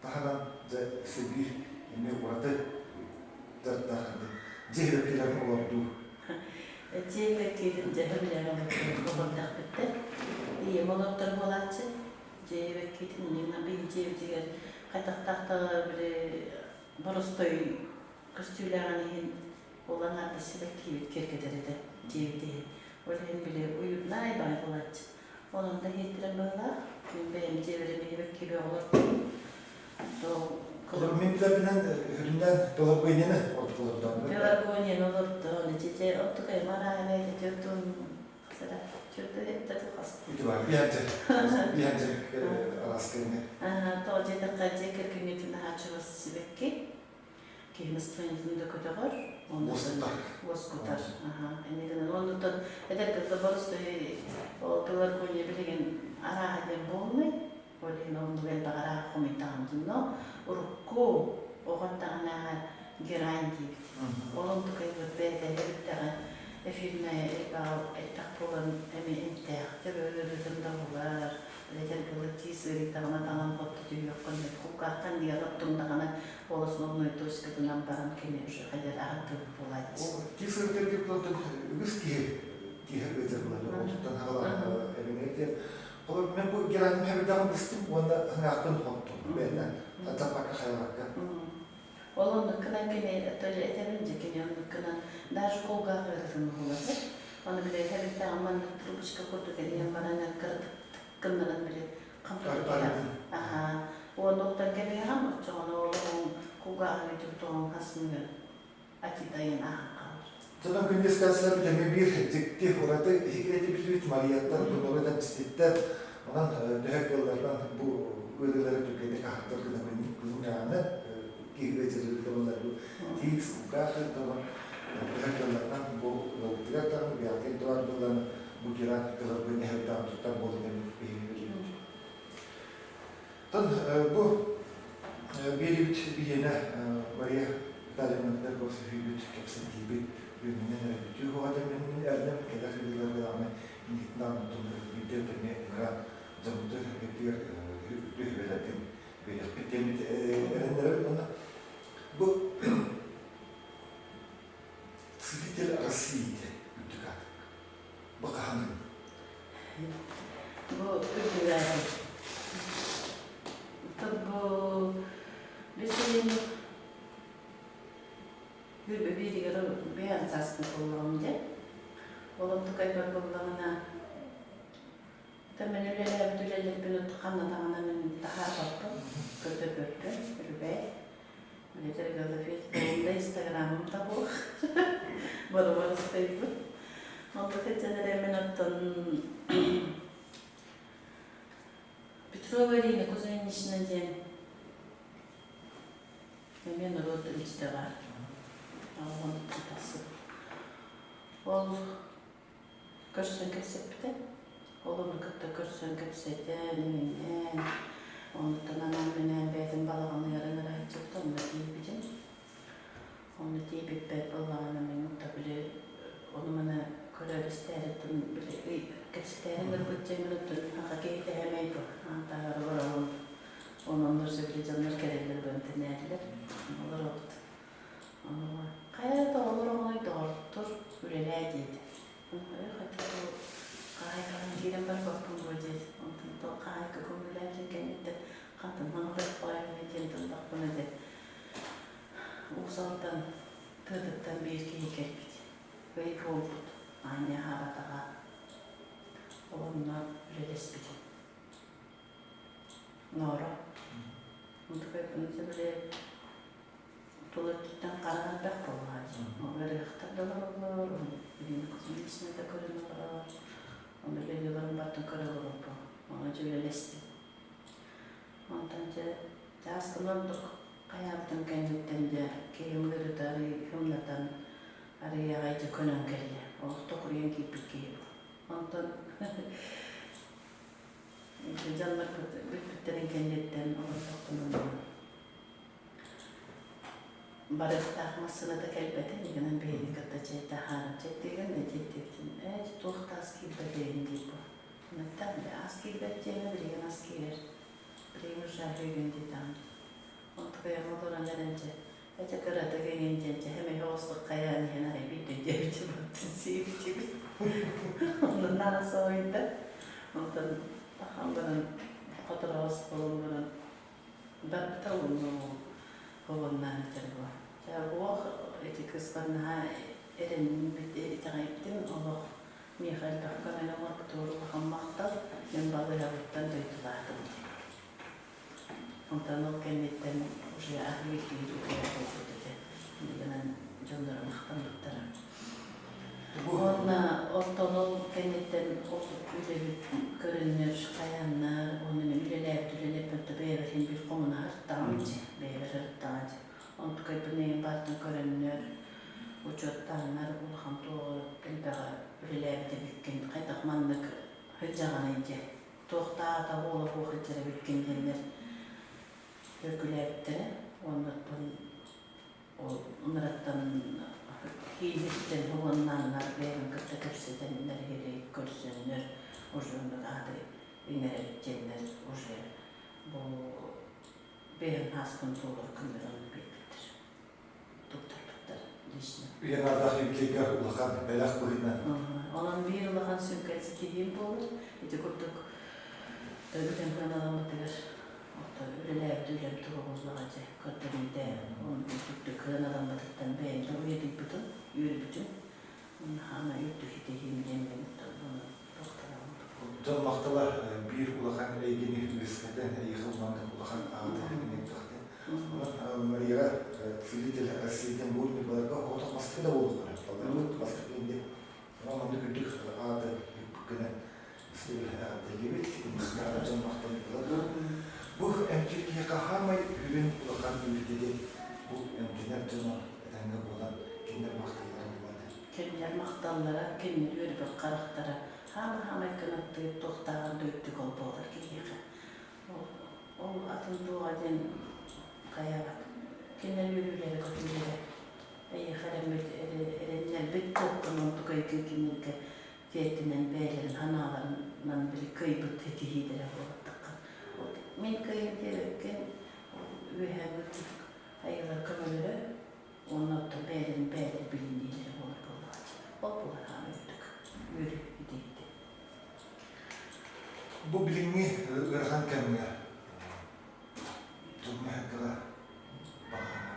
таһынан дьэ сибиир эмиэ ураты дьарыктаах дьиэ сибэккилэрин олордуу. Дьиэ сибэккитин дьэһэ билэн олордохпүттэр. Ийэм олордор буолааччы. Дьиэ сибэккитин иннинэ биһи дьиэбитигэр хайдахтаахтаҕа били боростой көстүүлээҕин иһин ол аҥаардас сибэккибит киэргэтэр этэ дьиэбит иһин. Ол иһин били уютнай баҕайы буолааччы. Онон да иһиттэрэн быһыылаах. Мин бэйэм дьиэбэр эмиэ киби олордум. Мин билэрбинэн үрүннэн пелагонияны олордон. Пелагонияны олордон. Ити оттукай мараабай төрдун хасара төрдө хеттер хасты. Ити бар биһанчы. Биһанчы араскыны. Тоҕо диэтэххэ дьиэ кэргэҥҥитин аһааччыбас сибэкки. Киһи настроениетын да көтөҕөр, уоскутар. Уоскутар. Инньэ гынан оннуттан эдэр кытта боростуой ол пеларгония билигин арааһа диэн буолнай. Ол иһин оннук элбэх арааһа хомуйдаҕым но урукку оҕо эрдэҕинээҕи герань диибит. Ол онтукайбыт бэйэтэ эбиттэҕэ эфирнэй элбэх буолан эмиэ эмтээх төбө ыарыытын да булар, Эдэр тиис ыарыйтаҕына таҥан хотто түһүөххүн кулгааххын диэн оттуҥнаҕына ол основной точкатынан баран кини уже хайар аһардыбыт буолааччы. Тиис ыарытар диэн үгүс киһи тииһэ ыалдьар буолар. Отуттан хаалан эбинэр диэн. Холор мен бу гераним хэбирдэҕин быстым уонна хыҥаахпын хоттум. Бэйэтинэн запакка хайалакка. Ол оннуккунан кини этэбин дьэ кини оннуккунан даже кулгаах ыарытын уһулатар. Аны били хэбирдэҕин маннык трубочка курдук эрийэн баран кыратык гыннаран били хампатытыйар. Аха. Уонна оттон кэбиһэҕин оччоҕуна олоҕуҥ кулгааҕыҥ үтүктүҕүҥ хасыныгар атитайын ааһан хаалар. Сонон күндү станциялар эмиэ биир дьикти ураты иһигирэти билбит Марияттан, Туннуга тэмсититтэн, онон төһө кыалларынан бу ыарыылары түргэнник аһардар гына күннээҕинэн киһи ыалдьарыгар буоллар бу тиис, кулгаах ыалдьаллар төһө кыалларынан бу ыалбытыгар даҕаны бэйэҕитигэр да баар буоллаҕына бу герант кыларбын эһэрдэҕин туттар буолан биһиги билибит. Тон бу биэрибит биһиэнэ Мария Витальевна көрсүһүүбүт, кэпсэтиибит үөмүнэн эрэ бүтүү хоҕа дэммин эрнэм кэлэр ыйыларга даҕаны инникитин даҕаны биирдэ эмэ ыҥыран дьоммутугар сэргэтигэр үһүбэлэргин биэриэхпит диэммит эрэннэрэбит уонна бу Целитель России диэн үрдүк аат. Бу хаһан Бу үрдүк ааты. Бу билигин бииригэр бэйэн сааспын толлоҕум дьэ. Ол онтукайбар буоллаҕына Оттон мин үлэлээбит үлэлэрбин ханна даҕаны мин таһаарбаппын, көрдөрбөппүн, үрүбэй. Үлэтэргэ Фейсбугум да, Инстаграмым да буох. Барыбарыстайбыт. Онто сылдьан эрэ мин оттон Петрова Ирина Кузьминична диэн эмиэ норуот эмчитэ баар. Оҕон тахсыбыт. Ол көрсөн кэпсэппитэ. Ол ону кытта көрсөн кэпсэтэн, иҥинэн, онтон анаан-минээн бэйэтин балаҕаныгар ыҥырааччыбыт, онно тиийбитим. Онно тиийбиппэр буоллаҕына мин отто били ону-маны көрөр-истээриттэн били ый кэпсэтээри ыҥырбыт дьиэммин оттон аха киһитэ эмэй дуо, аан таһаара олоробун. Онон били дьоннор кэлэллэр бөөнтөнөөрүлэр. Олоробут. Хайа да олороҕунай доҕоттор үлэлээ диэтэ. Хаһаайкаҕын киирэн барбаппын дуо диэт, онтон то хаһаайка көҥүллээбитин кэнниттэн хантан маҥыраппайбын диэн тыллахпына дэ Уус Алдан тыатыттан биир киһи кэлбит. Ый буолбут, аанньа аһаабатаҕа. Ол онно үлэлэспитим. Норо. Онтукайбын били Тул өттүттэн хара элбэх буоллаҕа дии. Ол ыарыһахтар да олороллор, Ирина Кузьминична да көрөн олорор. Ону үлэлиилэрин барытын көрө олорорбун. Ону дьэ үлэлэстим. Онтон дьэ чааскын ордук хайаабытым кэнниттэн дьэ киһим ыарыыта арыый ымнатан арыый аҕай дьэ көнөн кэллэ. Олох токуруйан киирбит киһи бу. Онтон дьоннор бүппүттэрин кэнниттэн олордохпунан Барыахтаах массыыната кэлбэтин гынан биһиги кытта чэй таһааран чэйдиигин да чэйдиибитин ээ туох да ас киирбэт эйигин диир буо. Онуттан били ас киирбэт диэҥэ билигин ас киирэр. Билигин уже аһыыгын диэтэҕим. Онтукайым олорон эрэн дьэ этэ кыратык эҥин диэн дьэ эмиэ оҕустук хайаан иһэн арай биирдэ диэбитим баттын сиэбитибит. Онно нара соһуйда. Онтон тахан баран хотороос буолан баран Барбыта уонна уоннаан этэр буо. Дьэ уох ити кыыспар наһаа эрэннибит, итэҕэйбитим олох миэхэ элбэх көмөнү оҥорбутугар улахан махтал. Мин балыыһабыттан дойдулаатым диэн. Онтон ол кэнниттэн уже аһыы биир утуйар буолбут этэ. Гынан дьонноро махтаммыттара. Уонна оттон ол кэнниттэн ол үлэбит көрөннөр, хайааннар, уонна мин үлэлээбит үлэлэрбин то бэйэбэр иһин биир хомуна сырыттаҕым дии, бэйэбэр сырыттаҕа дии. Онтукайбын эйим баартан көрөннөр, учуоттааннар улахан туоҕу элбэҕи үлэлээбит эбиккин, хайдах маннык сылдьаҕыный диэн, туохтаата буола буох сылдьар эбиккин диэннэр өргүлээбиттэрэ. Уонна оттон Ол ыныраттан кииниттэн уоннааннар бэйэбин кытта кэпсэтэннэр иһирэй көрсөннөр уже оннук ааты иҥэрэбит диэннэр уже бу бэйэм ааспын туолар күммэр онно биэрбиттэр туттарбыттар лично. Үйэлэрдээх юбилейга улахан бэлэх быһыытынан. Онон биир улахан сүҥкэн ситиһиим буолар. Ити курдук үлэм сыаналаммытыгар Оттон үлэлээбит үлэм туһа буоллаҕа дьэ, көрдөрүүтэ, үрдүк сыаналаммытыттан бэйэм да уйадыйбытым, үөрбүтүм. Уонна хаана үрдүк ситиһиим диэн мин онон туохтанаҕым. Дьон махтала биир улахан эйгэни үөскэтэн, эйиэхэ маннык улахан ааты иҥэрдэхтэ. Онон Марияҕа целитель России диэн бу ньымаларга оҕотох бастакы да буолуохтара. Баларбыт бастакы инде. Онон маннык үрдүк ааты гына Эҕэрдэлиибит, дьон махтаннылар. Бу эмтиир киһиэхэ хаамай үрүн улахан үөрдүдү. Бу эмтэнэр дьоно этэҥҥэ буолан кинилэр махталлара буолар. Кинилэр махталлара, кинилэр үөрбэх харахтара хаама-хаамай кынаттыыр туохтааҕар да үрдүк ол буолар киһиэхэ. Ол, ол атын туоҕа диэн хайаабат. Кинилэр үөрүүлэрэ көтүүлэрэ эйиэхэ эрэммит эрэннэрбит туохтан онтук өйгө кинилэргэ тиэрдинэн бэйэлэрин санааларынан били кыайбыт ситиһиилэрэ буолаттахха. Вот мин кыайым диэбэккин үөһээ курдук айылар көмөлөрө уонна оттон бэйэлэрин бэйэлэр билиниилэрэ буолар буоллаҕа дии. Ол буолар аан үрдүк үөрүү идиэйдэ. Бу билиҥҥи ыарахан кэмҥэ дьоҥҥо-сэргэҕэ баҕаһына.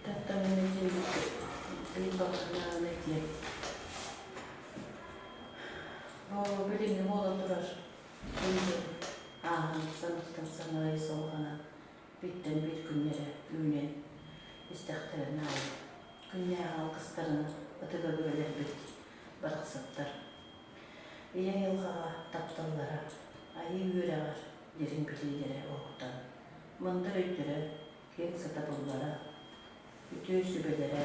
Тапталын этиэбит баҕаһынаан этиэм. Бу билиҥҥи буола турар. дириҥ билиилэрэ уһуктан, мындыр өйдөрө, киэҥ сатабыллара, үтүө сүбэлэрэ,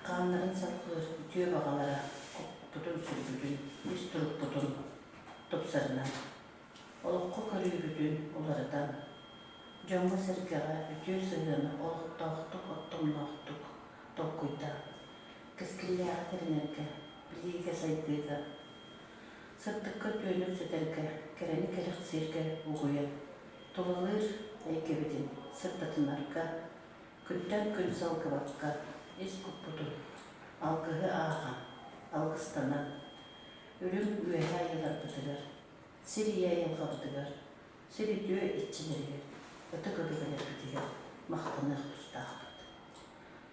хааннарын салҕыыр үтүө баҕалара куппутун-сүрбүтүн, ис турукпутун тупсарынан, олоххо көрүүбүтүн уларытан, дьоҥҥо-сэргэҕэ үтүө сыһыаны олохтоохтук, оттомноохтук толкуйдаан, кэскиллээҕи тэринэргэ, билиигэ-сайдыыга, сырдыкка үтүөнү үксэтэргэ, кэрэни кэрэхсииргэ угуйан, тулалыыр эйгэбитин сырдатынарга, күнтэн күн салгыбакка ис куппутун алгыһы ааҕан, алгыстанан, үрүҥ үөһэ айыларбытыгар, сир ийэ айылҕабытыгар, сир үтүө иччилэригэр, ытык өбүгэлэрбитигэр махтаныах тустаахпыт.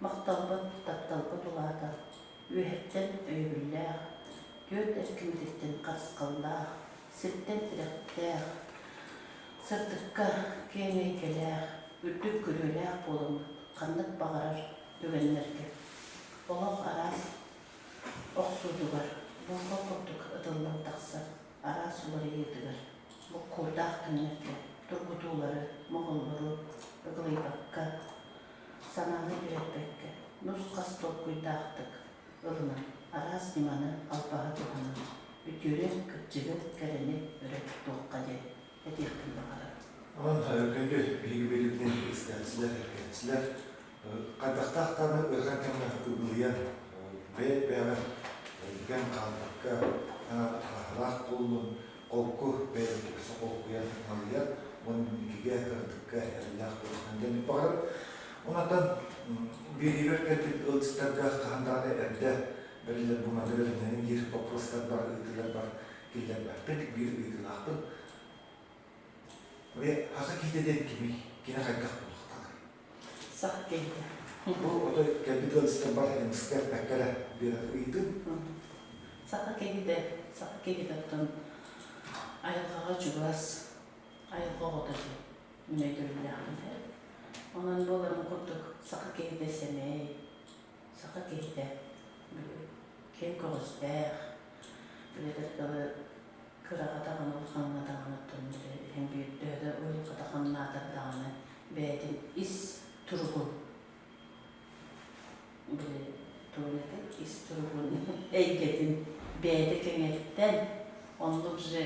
Махталбыт, тапталбыт улаатар, үөһэттэн өйөбүллээх, түөрт эркиммититтэн харысхаллаах, сиртэн тирэхтээх, сырдыкка киэҥ эйгэлээх, үрдүк күрүөлээх буоламмыт ханнык баҕарар түгэннэргэ олох араас охсуутугар буурҕа курдук ытыллан тахсар араас уларыйыытыгар буккуурдаах күннэргэ тургутуулары, моһоллору ыгылыйбакка, санааны түһэрбэккэ, нус-хас толкуйдаахтык ылынан, араас ньыманы, албаһы туһанан, үтүөрү, кырдьыгы, кэрэни өрө тутуохха диэн этиэхпин баҕарабын. Онон күндү биһиги билигин истээччилэр, эргээччилэр хайдахтаах даҕаны ыарахан кэмҥэ ыгылыйан, бэйэ-бэйэҕэ бүгэн хаалбакка, таһаалаах буоллун, холку бэйэбит өссө холкуйан налыйан уонна инникигэ ырытыкка эрэллээх буолуохтан диэн баҕарабын. Онтон биэриибэр кэлбит ыалдьыттарга хаһан даҕаны эрдэ бэриллэр бу манна бэлэмнэнэн диир боппуруостар бар, ыйытыылар бар киллэрбэппин, биир ыйытыылаахпын. Саха киһитэ диэн кимий? Кини хайдах буолуохтааҕый? Саха киһитэ. Бу ото кэлбит ыалдьыттар бар эмискэ эппэккэ эрэ биэрэр ыйытым. Саха киһитэ, саха киһитэ оттон айылҕаҕа чугас, айылҕа оҕото диэн мин өйдөбүллээхпин. Онон буоларын курдук саха киһитэ сэмэй, саха киһитэ киэҥ көҕүстээх, билэтэр тылы кыраҕа даҕаны, улахаҥҥа даҕаны оттон иһин биир төһө да уйулҕата хамнаатар даҕаны бэйэтин ис туругун били тугун этэй ис туругун эйгэтин бэйэтэ кэҥэттэн оннук же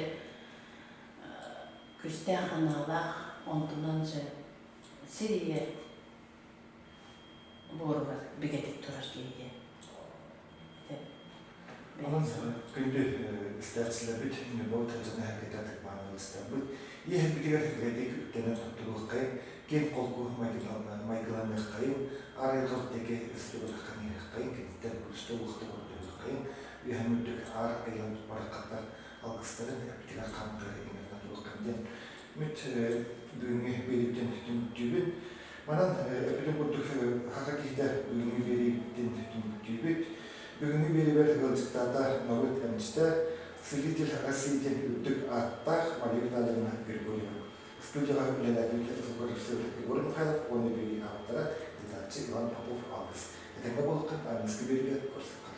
күүстээх санаалаах онтунан же сир ийэ буоругар бигэтик турар киһи диэн. Онон күндү истээччилэрбит, Ньурба дьоно эһэргэтэ ытык-маанылыстарбыт, иэһэрбитигэр бигэтик үктэнэн туттуруоххайын, киэҥ холку майгыланыаххайын, аар айылҕабыт диэки ыстыбырахханыаххайын, киниттэн күүстэ уохта көрдөһүөххэйин, үөһэн үрдүк аар айылан бараххаттар алгыстарын эппитигэр хаамтары иҥэринэ туруоххайын диэн мүт бүгүҥҥү биэрииттэн түмүктүүбүт. Манан эппитим курдук саха киһитэ бүгүҥҥү биэриибитин түмүктүүбүт. Бүгүҥҥү биэриибэр ыалдьыттаата норуот эмчитэ, целитель России диэн үрдүк ааттаах Мария Витальевна Григорьева. Студияҕа үлэлээбит звукорежиссер Егор Михайлов уонна биэрии ааптара, ыытааччы Иван Попов Алгыс. Этэҥҥэ буолуохха, аныгыскы биэриигэ көрсүөххэ.